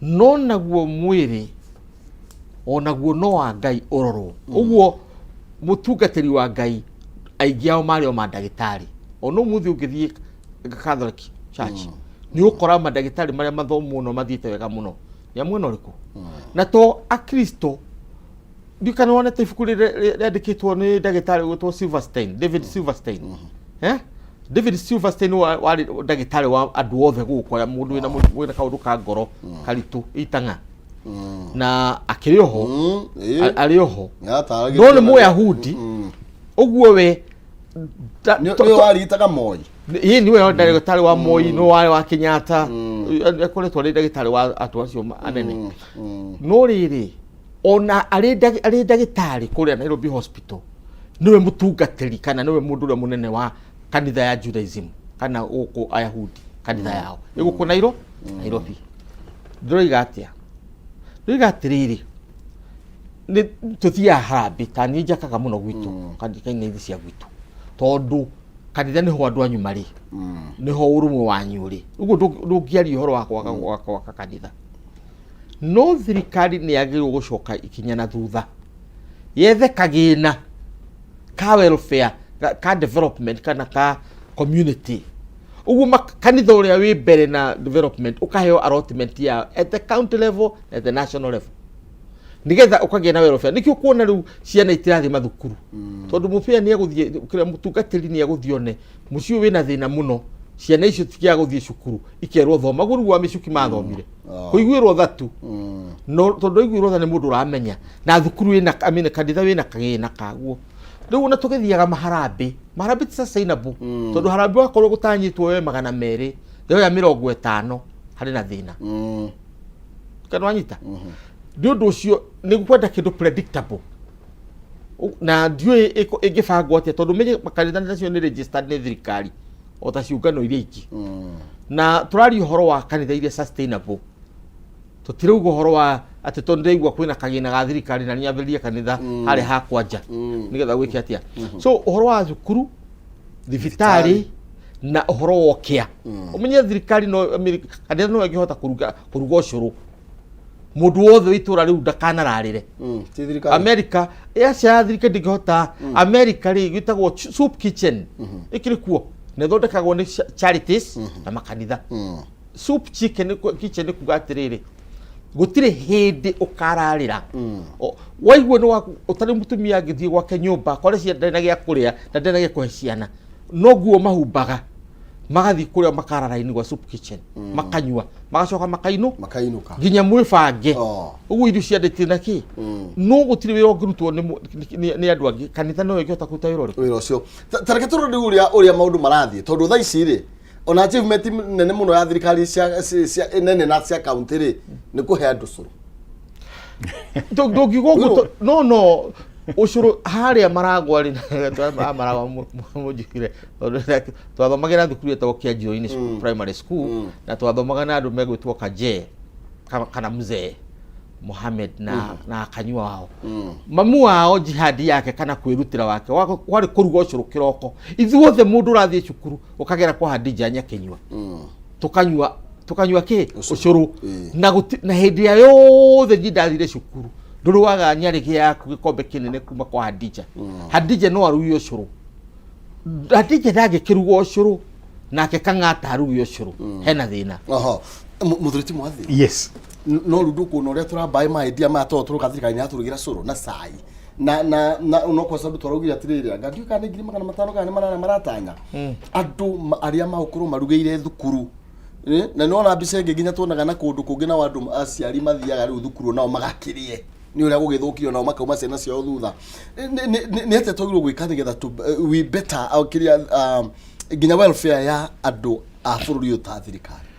no naguo mwĩrĩ onaguo no wa Ngai ũrorwo. Ũguo mũtungatĩri wa Ngai aingĩ ao marĩ o mandagĩtarĩ. Ona ũmũthĩ ũngĩthiĩ Catholic Church nĩ ũkora mandagĩtarĩ marĩa mathomu mũno mathiĩte wega mũno nĩ a mwena ũrĩkũ, na to akristo. Ndiũ kana wonete ibuku rĩrĩa rĩandĩkĩtwo nĩ ndagĩtarĩ ũgwĩtwo Silverstein, David Silverstein. David Silverstein warĩ ndagĩtarĩ wa andũ othe gũkũ, arĩa mũndũ wĩna wĩna kaũndũ ka ngoro karitũ itang'a, na akĩrĩ oho, arĩ oho, no nĩ Mũyahudi. Ũguo we nĩ warigitaga Moi. Ĩĩ, nĩwe ndagĩtarĩ wa Moi, nĩwe warĩ wa Kenyatta, akoretwo arĩ ndagĩtarĩ wa andũ acio anene. No rĩrĩ, ona arĩ ndagĩtarĩ kũrĩa Nairobi Hospital, nĩwe mũtungatĩri kana nĩwe mũndũ ũrĩa mũnene wa kanitha ya Judaism kana gũkũ Ayahudi kanitha yao ĩgũkũ Nairobi. Ndĩroiga atĩa? Ndĩroiga atĩrĩrĩ, nĩ tũthiaga harambĩ ta niĩ njakaga mũno gwitũ kanitha-inĩ cia gwitũ, tondũ kanitha nĩho andũ anyu marĩ, nĩho ũrũmwe wanyu ũrĩ. Ũguo ndũngĩaria ũhoro wa gwaka kanitha. No thirikari nĩ yagĩrĩirwo gũcoka ikinya na thutha, yethe kagĩna Ka welfare, ka development kana ka community ũguo, kanitha ũrĩa wĩ mbere na development ũkaheo allotment yao at the county level, at the national level, nigetha ũkagĩa na welfare. Nĩkĩo kuona rĩu ciana itirathiĩ mathukuru, tondũ mũbĩa nĩ egũthiĩ kĩrĩa, mũtungatĩri nĩ egũthiĩ one mũciĩ ũyũ wĩna thĩna mũno, ciana icio tikiaga gũthiĩ cukuru, ikerwo thoma guo. Rĩu wa mĩcuki mathomire kũiguĩrwo tha tu, no tondũ aiguĩrwo tha nĩ mũndũ ũramenya na thukuru ĩna, I mean, kanitha wĩna kagĩna kaguo. Rĩu ona tũgĩthiaga maharambĩ, maharambĩ ti sustainable, tondũ harambĩ wakorwo gũtanyĩtwo we 200, yoya 50, harĩ na thĩna. Kana wanyita nĩ ũndũ ũcio nĩ kwenda kĩndũ predictable. Na ndiũĩ ĩngĩbangwo atĩa, tondũ menye makanitha nacio nĩ registered nĩ thirikari o ta ciũngano iria ingĩ. Na tũraria ũhoro wa kanitha iria sustainable, tũtirauga ũhoro wa atĩ tondũ ndĩraigua kwĩna kagĩna ga thirikari na nĩambĩrĩrie kanitha harĩa hakwa nja nĩgetha gwĩke atĩa. So ũhoro wa thukuru, thibitarĩ na ũhoro wa ũkĩa, ũmenye thirikari no, I mean, kanitha no ĩngĩhota kũruga ũcũrũ, mũndũ wothe wa itũra rĩu ndakanararĩre. Ti thirikari. America yacia ya thirikari ndĩngĩhota. America rĩ, gwĩtagwo soup kitchen, ĩkĩrĩ kuo na ĩthondekagwo nĩ charities na makanitha. Soup chicken kitchen nĩ kuga atĩrĩrĩ, gũtirĩ hĩndĩ ũkararĩra. Waigua nĩ waku ũtarĩ mũtumia angĩthiĩ gwake nyũmba kore cia ndarĩ na gĩa kũrĩa na ndarĩ na gĩa kũhe ciana, no nguo mahumbaga magathiĩ kũrĩa makara raini gwa soup kitchen, makanyua, magacoka makainũ Makainũka. Nginya mwĩbange. Oh. Ũguo irio cia ndĩtĩ na kĩ, no gũtirĩ wĩra ũngĩrutwo nĩ andũ angĩ. Kanitha no ĩngĩhota kũruta wĩra ũrĩkũ? Wĩra ũcio. Ta reke tũrore rĩu ũrĩa maũndũ marathiĩ, tondũ thaa ici rĩ, ona achievement nene mũno ya thirikari cia nene na cia county rĩ, nĩ kũhe andũ cũrũ. Ndũngiuga ũguo, no ũcũrũ harĩa maragwa rĩ, maragwa mũnjugire, tondũ twathomagĩra thukuru ĩtagwo Kĩanjio-inĩ Primary School, na twathomaga na andũ megwĩtwo Kaje kana mzee Mohamed na kanyua wao, mamu wao. Jihadi yake kana kwĩrutĩra wake kwarĩ kũruga ũcũrũ kĩroko, ithuothe mũndũ ũrathiĩ cukuru ũkagera kwa Hadija Nyakĩnyua, tukanyua kĩ? Ũcũrũ. Na hĩndĩ ĩrĩa yothe niĩ ndathire cukuru, ndũrĩ waga nyarĩgĩ yaku gĩkombe kĩnene kuma kwa Hadija. Hadija no aruge ũcũrũ, Hadija ndangĩkĩruga ũcũrũ nake Kang'ata aruge ũcũrũ, hena thĩna. Oho, mũthuri ti mwathi. Yes. No rĩu ndũkuona ũrĩa tũrambaĩ maendia maya, tondũ tũroka thirikari nĩ yatũrugĩra cũrũ na cai na no kwa sababu twaraugire atĩrĩrĩ, anga ndiũĩ kana nĩ 500,000 kana nĩ 800 maratanya andũ arĩa magũkorwo marugĩire thukuru. Na nĩwona mbica ĩngĩ nginya tuonaga na kũndũ kũngĩ, nao andũ aciari mathiaga rĩu thukuru nao magakĩrĩe nĩ ũrĩa gũgĩthũkio, nao makauma ciana ciao thutha. Nĩ atĩa twagĩrĩirwo gwĩka nĩgetha we better kĩrĩa nginya welfare ya andũ a bũrũri ũyũ ta thirikari?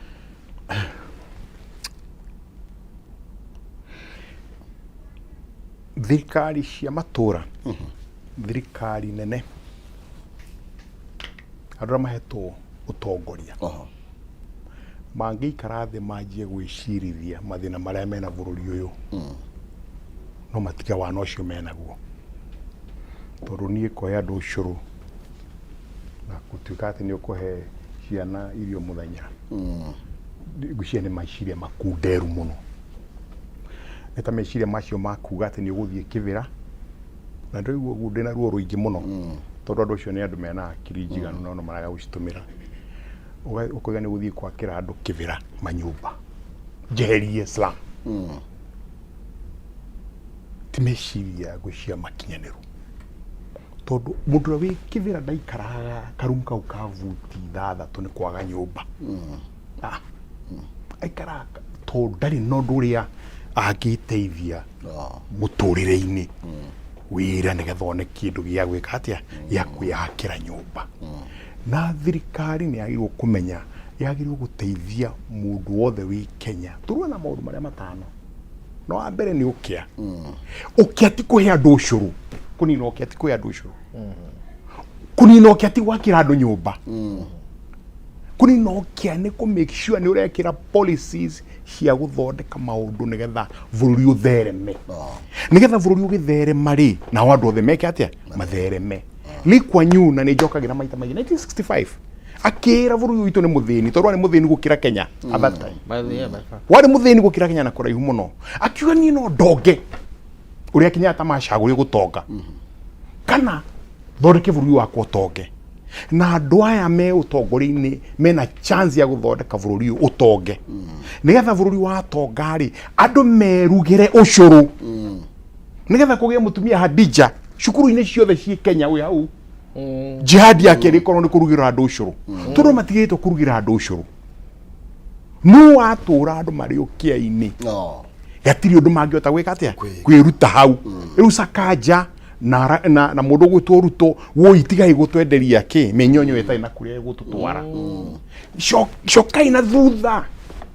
Thirikari cia matũra, thirikari nene, andũ arĩa mahetwo ũtongoria mangĩikara thĩ manjie gwĩcirithia mathĩna marĩa mena bũrũri ũyũ, no matige wana ũcio menaguo, tondũ niĩ kũhe andũ ũcũrũ na gũtuĩka atĩ nĩ ũkũhe ciana irio mũthenya, ngwĩciria nĩ meciria makunderu mũno. Nĩ ta meciria macio ma kuga atĩ nĩ ũgũthiĩ kĩbĩra, na ndĩraigua ũguo ndĩna ruo rũingĩ mũno, tondũ andũ acio nĩ andũ mena akiri njiganu no no maraga gũcitũmĩra. Ũkoiga nĩ ũgũthiĩ gwakĩra andũ kĩbĩra manyũmba, njeherie slum. Ti meciria ngwĩciria makinyanĩru, tondũ mũndũ ũrĩa wĩ kĩbĩra ndaikaraga karumu kau ka buti 6 nĩ kwaga nyũmba. Ah, aikaraga tondũ ndarĩ na ũndũ ũrĩa angĩteithia mũtũrĩre-inĩ, wĩra nĩgetha one kĩndũ gĩa gwĩka atĩa, gĩa kwĩyakĩra nyũmba. Na thirikari nĩ yagĩrĩirwo kũmenya yagĩrĩirwo gũteithia mũndũ wothe wĩ Kenya. Tũrue na maũndũ marĩa matano, no wa mbere nĩ ũkĩa. Ũkĩa ti kũhe andũ ũcũrũ, kũnina ũkĩa ti kũhe andũ ũcũrũ, kũnina ũkĩa ti gwakĩra andũ nyũmba. Kũnina ũkĩa nĩ kũ make sure nĩ ũrekĩra policies cia gũthondeka maũndũ nĩgetha bũrũri ũthereme. Nĩgetha bũrũri ũgĩtherema rĩ, nao andũ othe meke atĩa? Mathereme. Lee Kuan Yew, na nĩ njokagĩra maita maingĩ, 1965 akĩra bũrũri ũyũ witũ nĩ mũthĩni, tondũ warĩ mũthĩni gũkĩra Kenya at that time. By the, yeah, by far. Warĩ mũthĩni gũkĩra Kenya na kũraihu mũno. Akiuga niĩ no ndonge ũrĩa Kenyatta macagũrire gũtonga, kana Thondeke bũrũri wakwa ũtonge. Na andũ aya me ũtongoria-inĩ mena chance ya gũthondeka bũrũri ũyũ ũtonge. Nĩgetha bũrũri watonga rĩ, andũ merugĩre ũcũrũ. Nĩgetha kũgĩe mũtumia Hadija cukuru-inĩ ciothe ciĩ Kenya wĩ hau. Jihadi yake ĩrĩkorwo nĩ kũrugĩra andũ ũcũrũ. Tondũ matigĩtwo kũrugĩra andũ ũcũrũ. Nũ watũra andũ marĩ ũkĩa-inĩ. No. Gatirĩ ũndũ mangĩhota gwĩka atĩa? Kwĩruta hau. Rĩu Sakaja na, ra- na, na mũndũ ũgwĩtwo Ruto woi tigai gũtwenderia kĩ mĩnyonyo ĩtarĩ na kũrĩa ĩgũtũtwara. Cokai na thutha.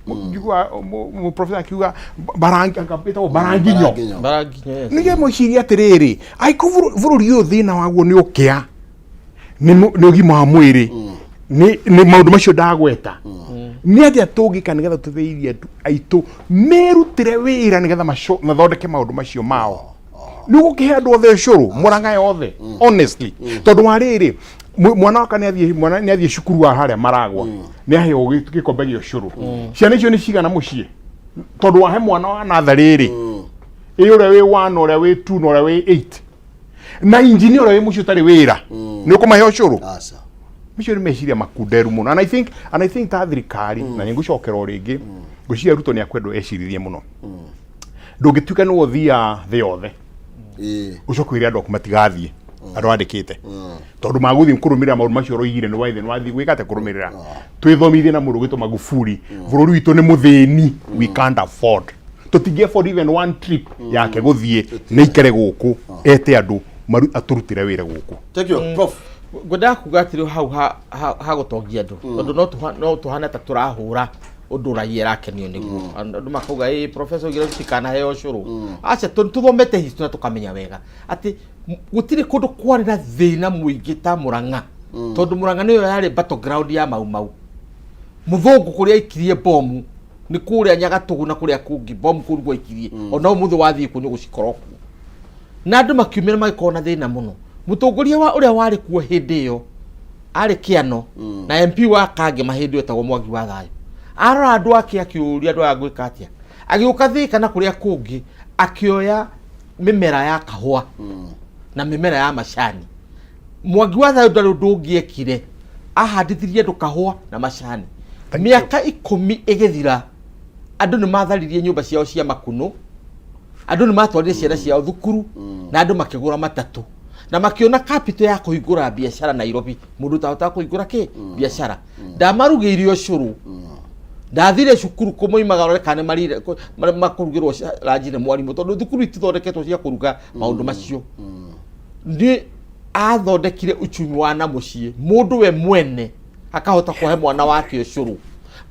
Njiguaga mũprofesa akiuga barangi ĩtagwo baranginyo. Baranginyo. Baranginyo, yes. Nĩgetha mwĩcirie atĩrĩrĩ, angĩkorwo bũrũri ũyũ thĩna waguo nĩ ũkĩa, nĩ nĩ ũgima wa mwĩrĩ, nĩ nĩ maũndũ macio ndagweta, nĩ atĩa tũngĩka nĩgetha tũteithie andũ aitũ merutĩre wĩra nĩgetha mathondeke maũndũ macio mao? Nĩ ũgũkĩhe andũ othe ũcũrũ Mũrang'a yothe, honestly, tondũ wa rĩrĩ, mwana wakwa nĩ athiĩ, mwana nĩ athiĩ cukuru wa harĩa Maragwa, nĩ aheo gĩkombe gĩa ũcũrũ. Ciana icio nĩ cigana mũciĩ? Tondũ wahe mwana wa natharĩ rĩ, ĩ ũrĩa wĩ 1, ũrĩa wĩ 2 na ũrĩa wĩ 8 na injinia ũrĩa wĩ mũciĩ ũtarĩ wĩra, nĩ ũkũmahe ũcũrũ? Aca. Macio nĩ meciria makunderu mũno, and I think ta thirikari, na nĩ ngũcokera o rĩngĩ, ngwĩciria Ruto nĩ akwendwo ecirithie mũno. Ndũngĩtuĩka nĩwe ũthiaga thĩ yothe, ũcoke ũire andũ aku matigathiĩ, andũ andĩkĩte, tondũ magũthiĩ kũrũmĩrĩra maũndũ macio ũroigire nĩ waithe nĩ wathiĩ gwĩka atĩa kũrũmĩrĩra. Twĩthomithie na mũndũ ũgwĩtwo Magufuli. Bũrũri witũ nĩ mũthĩni, we can't afford, tũtingĩ afford even one trip yake gũthiĩ, nĩ ikare gũkũ ete andũ atũrutĩre wĩra gũkũ. Thank you, Prof. Ngwendaga kuga atĩrĩ hau ha gũtongia andũ, tondũ no tũhane ta tũrahũra ũndũ raia ĩrakenio nĩguo, andũ makauga ĩ professor oigire tũtikanaheo ũcũrũ. Aca, tũthomete history na tũkamenya wega atĩ gũtirĩ kũndũ kwarĩ na thĩna mũingĩ ta Mũrang'a, tondũ Mũrang'a nĩyo yarĩ battleground ya Mau Mau. Mũthũngũ kũrĩa aikirie bomu nĩ kũrĩa Nyagatũgũ na kũrĩa kũngĩ, bomu kũu nĩguo aikirie. Ona ũmũthĩ wathiĩ kuo nĩ ũgũcikora kuo, na andũ makiumĩra magĩkorwo na thĩna mũno. Mũtongoria wa ũrĩa warĩ kuo hĩndĩ ĩyo arĩ Kĩano na MP wa Kangema hĩndĩ ĩyo etagwo Mwangi wa Thayũ, arora andũ ake akĩũria andũ aya ngwĩka atĩa. Agĩũka Thĩka na kũrĩa kũngĩ akĩoya mĩmera ya kahũa na mĩmera ya macani. Mwangi wa Thayũ ndarĩ ũndũ ũngĩ ekire, ahandithirie andũ kahũa na macani. Mĩaka 10 ĩgĩthira, andũ nĩ matharirie nyũmba ciao cia makunũ, andũ nĩ matwarire ciana ciao thukuru, na andũ makĩgũra matatũ na makĩona capital ya kũhingũra biacara Nairobi. Mũndũ ũtahotaga kũhingũra kĩ biacara ndamarugĩire ũcũrũ, ndathire cukuru kũmoimaga rore kana nĩ marire makũrugĩrwo ranji nĩ mwarimũ, tondũ thukuru itithondeketwo cia kũruga maũndũ macio. Nĩ athondekire uchumi wa na mũciĩ, mũndũ we mwene akahota kũhe mwana wake ũcũrũ,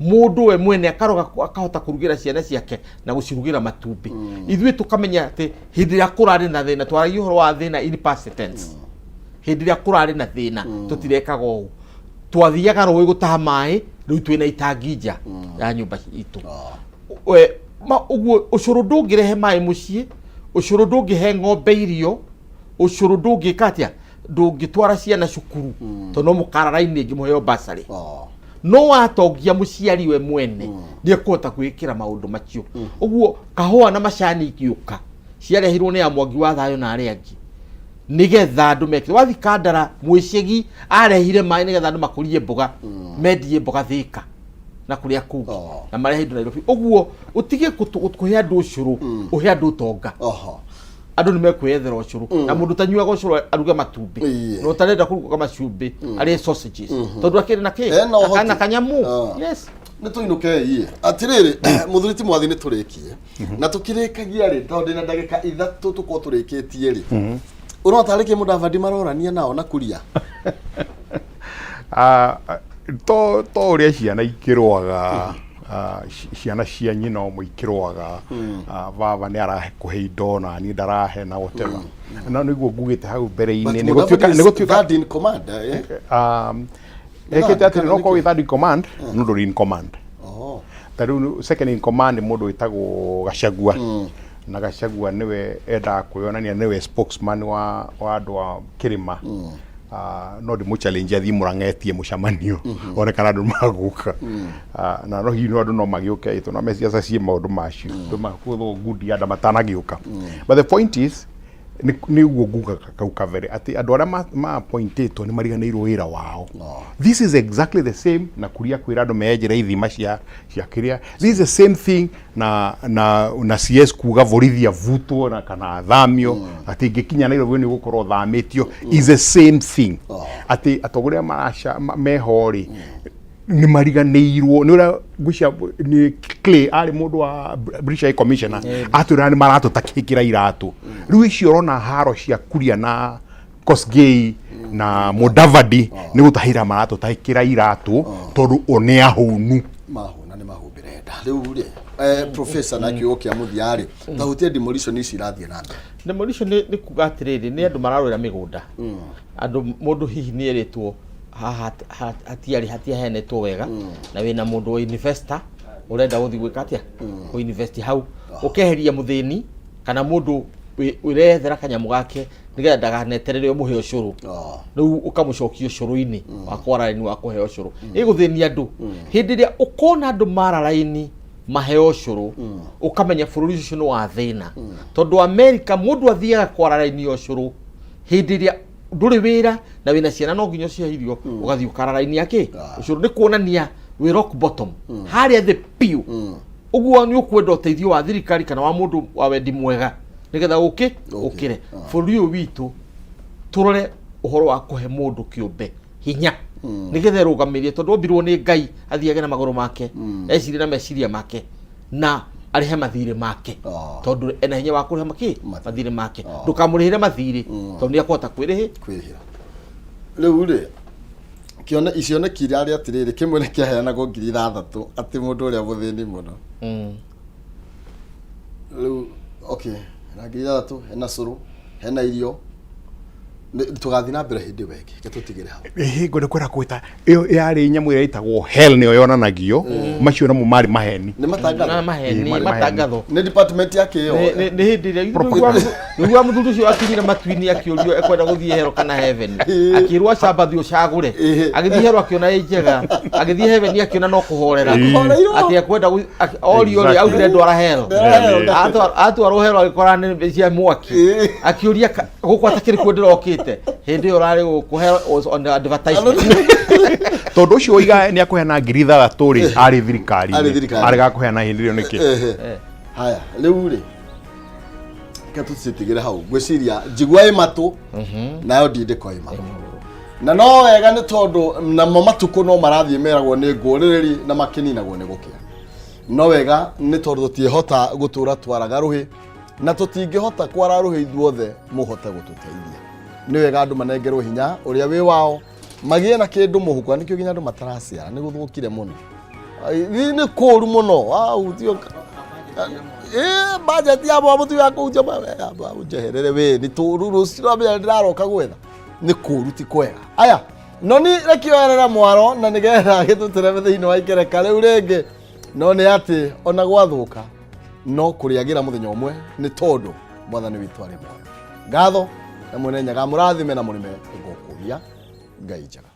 mũndũ we mwene akaroga akahota kũrugĩra ciana ciake na gũcirugĩra matumbĩ. Ithuĩ tũkamenya atĩ hĩndĩ ĩrĩa kũrarĩ na thĩna, twaragia ũhoro wa thĩna in past tense, hĩndĩ ĩrĩa kũrarĩ na thĩna tũtirekaga ũũ, twathiaga rũĩ gũtaha maĩ, rĩu twĩna itangi nja ya nyũmba itũ. Ũguo ũcũrũ ndũngĩrehe maĩ mũciĩ, ũcũrũ ndũngĩhe ng'ombe irio, ũcũrũ ndũngĩka atĩa, ndũngĩtwara ciana cukuru, tondũ no mũkarara-inĩ ĩngĩ mũheo basarĩ. No watongia mũciari we mwene nĩ ekũhota kwĩĩkĩra maũndũ macio. Ũguo kahũa na macani igĩũka ciarehirwo nĩ ya Mwangi wa Thayũ na arĩa angĩ nĩgetha andũ mekire. Wathi Kandara, mwĩcegi arehire maĩ nĩgetha andũ makũrie mboga, mendie mboga Thĩka na kũrĩa kũngĩ na marehe indo Nairobi. Ũguo ũtige kũhe andũ ũcũrũ, ũhe andũ ũtonga. Andũ nĩ mekwĩyethera ũcũrũ, na mũndũ ũtanyuaga ũcũrũ aruge matumbĩ, na ũtarenda kũruga macumbĩ arĩe sausages, tondũ akĩrĩ na kĩ? Ena ũhoti. Kana kanyamu. Yes. Nĩ tũinũkei atĩrĩrĩ, mũthuri ti mwathi, nĩ tũrĩkie na tũkĩrĩkagia rĩ, tondũ ndĩna ndagĩka 3 tũkorwo tũrĩkĩtie rĩ, ũrona tarĩ kĩ Mũdavadi marorania nao na Kuria? Ah, to ũrĩa ciana ikĩrũaga, ciana cia nyina ũmwe ikĩrũaga, baba nĩ arakũhe indo na niĩ ndarahe na whatever, na nĩguo ngugĩte hau mbere-inĩ nĩ gũtuĩka Third in command, eh? Ekĩte atĩ Kana no korwo nĩkĩ? wĩ third in command no ndũrĩ in command. Ta rĩu second in command nĩ mũndũ wĩtagwo Gachagua, na Gachagua nĩwe endaga kwĩyonania nĩwe spokesman wa andũ a kĩrĩma. No ndĩmũ challenge athiĩ Mũrang'a etie mũcemanio one kana andũ magũka. Na no hihi no andũ no magĩũke ĩtũ na meciaca ciĩ maũndũ macio andũ makwĩthwo ngundi andũ matanagĩũka. But the point is Nĩguo nguga kau kabere atĩ andũ arĩa ma-appointĩtwo nĩ mariganĩirwo wĩra wao. This is exactly the same na kuria kwĩra andũ meyenjere ithima cia kĩrĩa. This is the same thing na CS kuga borithi avutwo na kana athamio, atĩ ingĩkinya Nairobi nĩ ũgũkorwo ũthamĩtio, is the same thing, atĩ atongoria maraca meho rĩ, nĩ mariganĩirwo nĩ ũrĩa ngwĩciria nĩ Clay arĩ mũndũ wa British High Commissioner atwĩraga nĩ maratũtakĩkĩra iratũ. Rĩu icio ũrona haro cia Kuria na Kosgei na Mudavadi nĩ gũtahĩra maratũtahĩkĩra iratũ tondũ o nĩ ahũnu. Mahũna nĩ mahumbĩre nda. Rĩu rĩ, professor, na kiugo kĩa mũthia rĩ, tahutie demolition ici irathiĩ na mbere. Demolition nĩ kuga atĩrĩrĩ, nĩ andũ mararũĩra mĩgũnda. Andũ, mũndũ hihi nĩ erĩtwo haha hatiarĩ hatiaheanĩtwo wega, na wĩna mũndũ wa investor ũrenda gũthiĩ gwĩka atĩa, kũ invest hau, ũkeheria mũthĩni kana mũndũ wĩrethera kanyamũ gake nĩgetha ndaganeterere ũmũhe ũcũrũ. Rĩu ũkamũcokia ũcũrũ-inĩ wa kwara raini wa kũheo ũcũrũ. Ĩgũthĩnia andũ. Hĩndĩ ĩrĩa ũkona andũ mara raini maheo ũcũrũ, ũkamenya bũrũri ũcio nĩ wa thĩna, tondũ Amerika mũndũ athiaga kwara raini ya ũcũrũ hĩndĩ ĩrĩa ndũrĩ wĩra na wĩna ciana no nginya ũcihe irio, ũgathiĩ ũkara raini ya kĩ ũcũrũ. Nĩ kuonania wĩ rock bottom harĩa thĩ biũ. Ũguo nĩ ũkwenda ũteithio wa thirikari kana wa mũndũ wa wendi mwega nĩgetha ũkĩ ũkĩre. Bũrũri ũyũ witũ, tũrore ũhoro wa kũhe mũndũ kĩũmbe hinya nĩgetha ĩrũgamĩrie, tondũ ombirwo nĩ Ngai athiage na magũrũ make, ecirie na meciria make na arĩhe mathirĩ make, tondũ ena hinya wa kũrĩha makĩ mathirĩ make. Ndũkamũrĩhĩre mathirĩ tondũ nĩ akũhota kwĩrĩhĩ. Kwĩrĩhĩra. Rĩu rĩ, kĩone icioneki irarĩ atĩrĩrĩ, kĩmwe nĩ kĩaheanagwo 6,000 atĩ mũndũ ũrĩa mũthĩni mũno. Rĩu okay, hena 6,000, hena cũrũ, hena irio. Tũgathiĩ na mbere hĩndĩ ĩyo ĩngĩ, reke tũtigĩre hau. Ĩhĩ, ngwenda kwenda gwĩta ĩyo yarĩ nyamũ ĩrĩa ĩtagwo hell, nĩyo yonanagio. Macio namo marĩ maheni. Nĩ matangatho. Na maheni. Ĩĩ, marĩ matangatho. Nĩ department ya kĩo. Nĩ hĩndĩ ĩrĩa nĩgua mũthuri ũcio akinyire matu-inĩ akĩũrio ekwenda gũthiĩ hero kana heaven, akĩrwo acambathi ũcagũre. Agĩthiĩ hero akĩona ĩ njega, agĩthiĩ heaven akĩona no kũhorera. Kũhoreirwo. Atĩ ekwenda orio rĩ, augire ndwara hero. Ndwara hero. Atwarwo hero agĩkora nĩ cia mwaki, akĩũria gũkũ atakĩrĩ kuo ndĩrokĩte hĩndĩ ĩyo ũrarĩ gũkũ. Hero was on the advertisement. Tondũ ũcio oiga nĩ akũheana 6,000 rĩ, arĩ Arĩ thirikari-inĩ thirikari. arega kũheana hĩndĩ ĩyo nĩkĩ? Ehe. Haya, rĩu rĩ, reke tũcitigĩre hau. Ngwĩciria njigua ĩ matũ nayo ndindĩko ĩ matũ, na no wega nĩ tondũ namo matukũ no marathiĩ meragwo nĩ ngũrĩrĩri na makĩninagwo nĩ gũkĩa. No wega nĩ tondũ tũtiĩhota gũtũra twaraga rũhĩ na tũtingĩhota kwara rũhĩ ithuothe mũhote gũtũteithia. Nĩ wega andũ manengerwo hinya ũrĩa wĩ wao, magĩe na kĩndũ mũhuko. Na nĩkĩo nginya andũ mataraciara, nĩ gũthũkire mũno. Ai, nĩ kũru mũno wahutio ĩ budget ya mwa mũtu ya kũhutia njeherere we nĩ tũru. Rũciũ rwamenya ndĩraroka gwetha nĩ kũru, ti kwega. Aya no ni rekioerera mwaro na nĩgetha gĩtũtereme thĩinĩ wa ikereka rĩu rĩngĩ. No nĩ atĩ ona gwathũka no kũrĩagĩra mũthenya ũmwe, nĩ tondũ mwathani witũ arĩ muoyo. Ngatho na mwene Nyaga mũrathime na mũrĩme ngũkũria Ngai njega.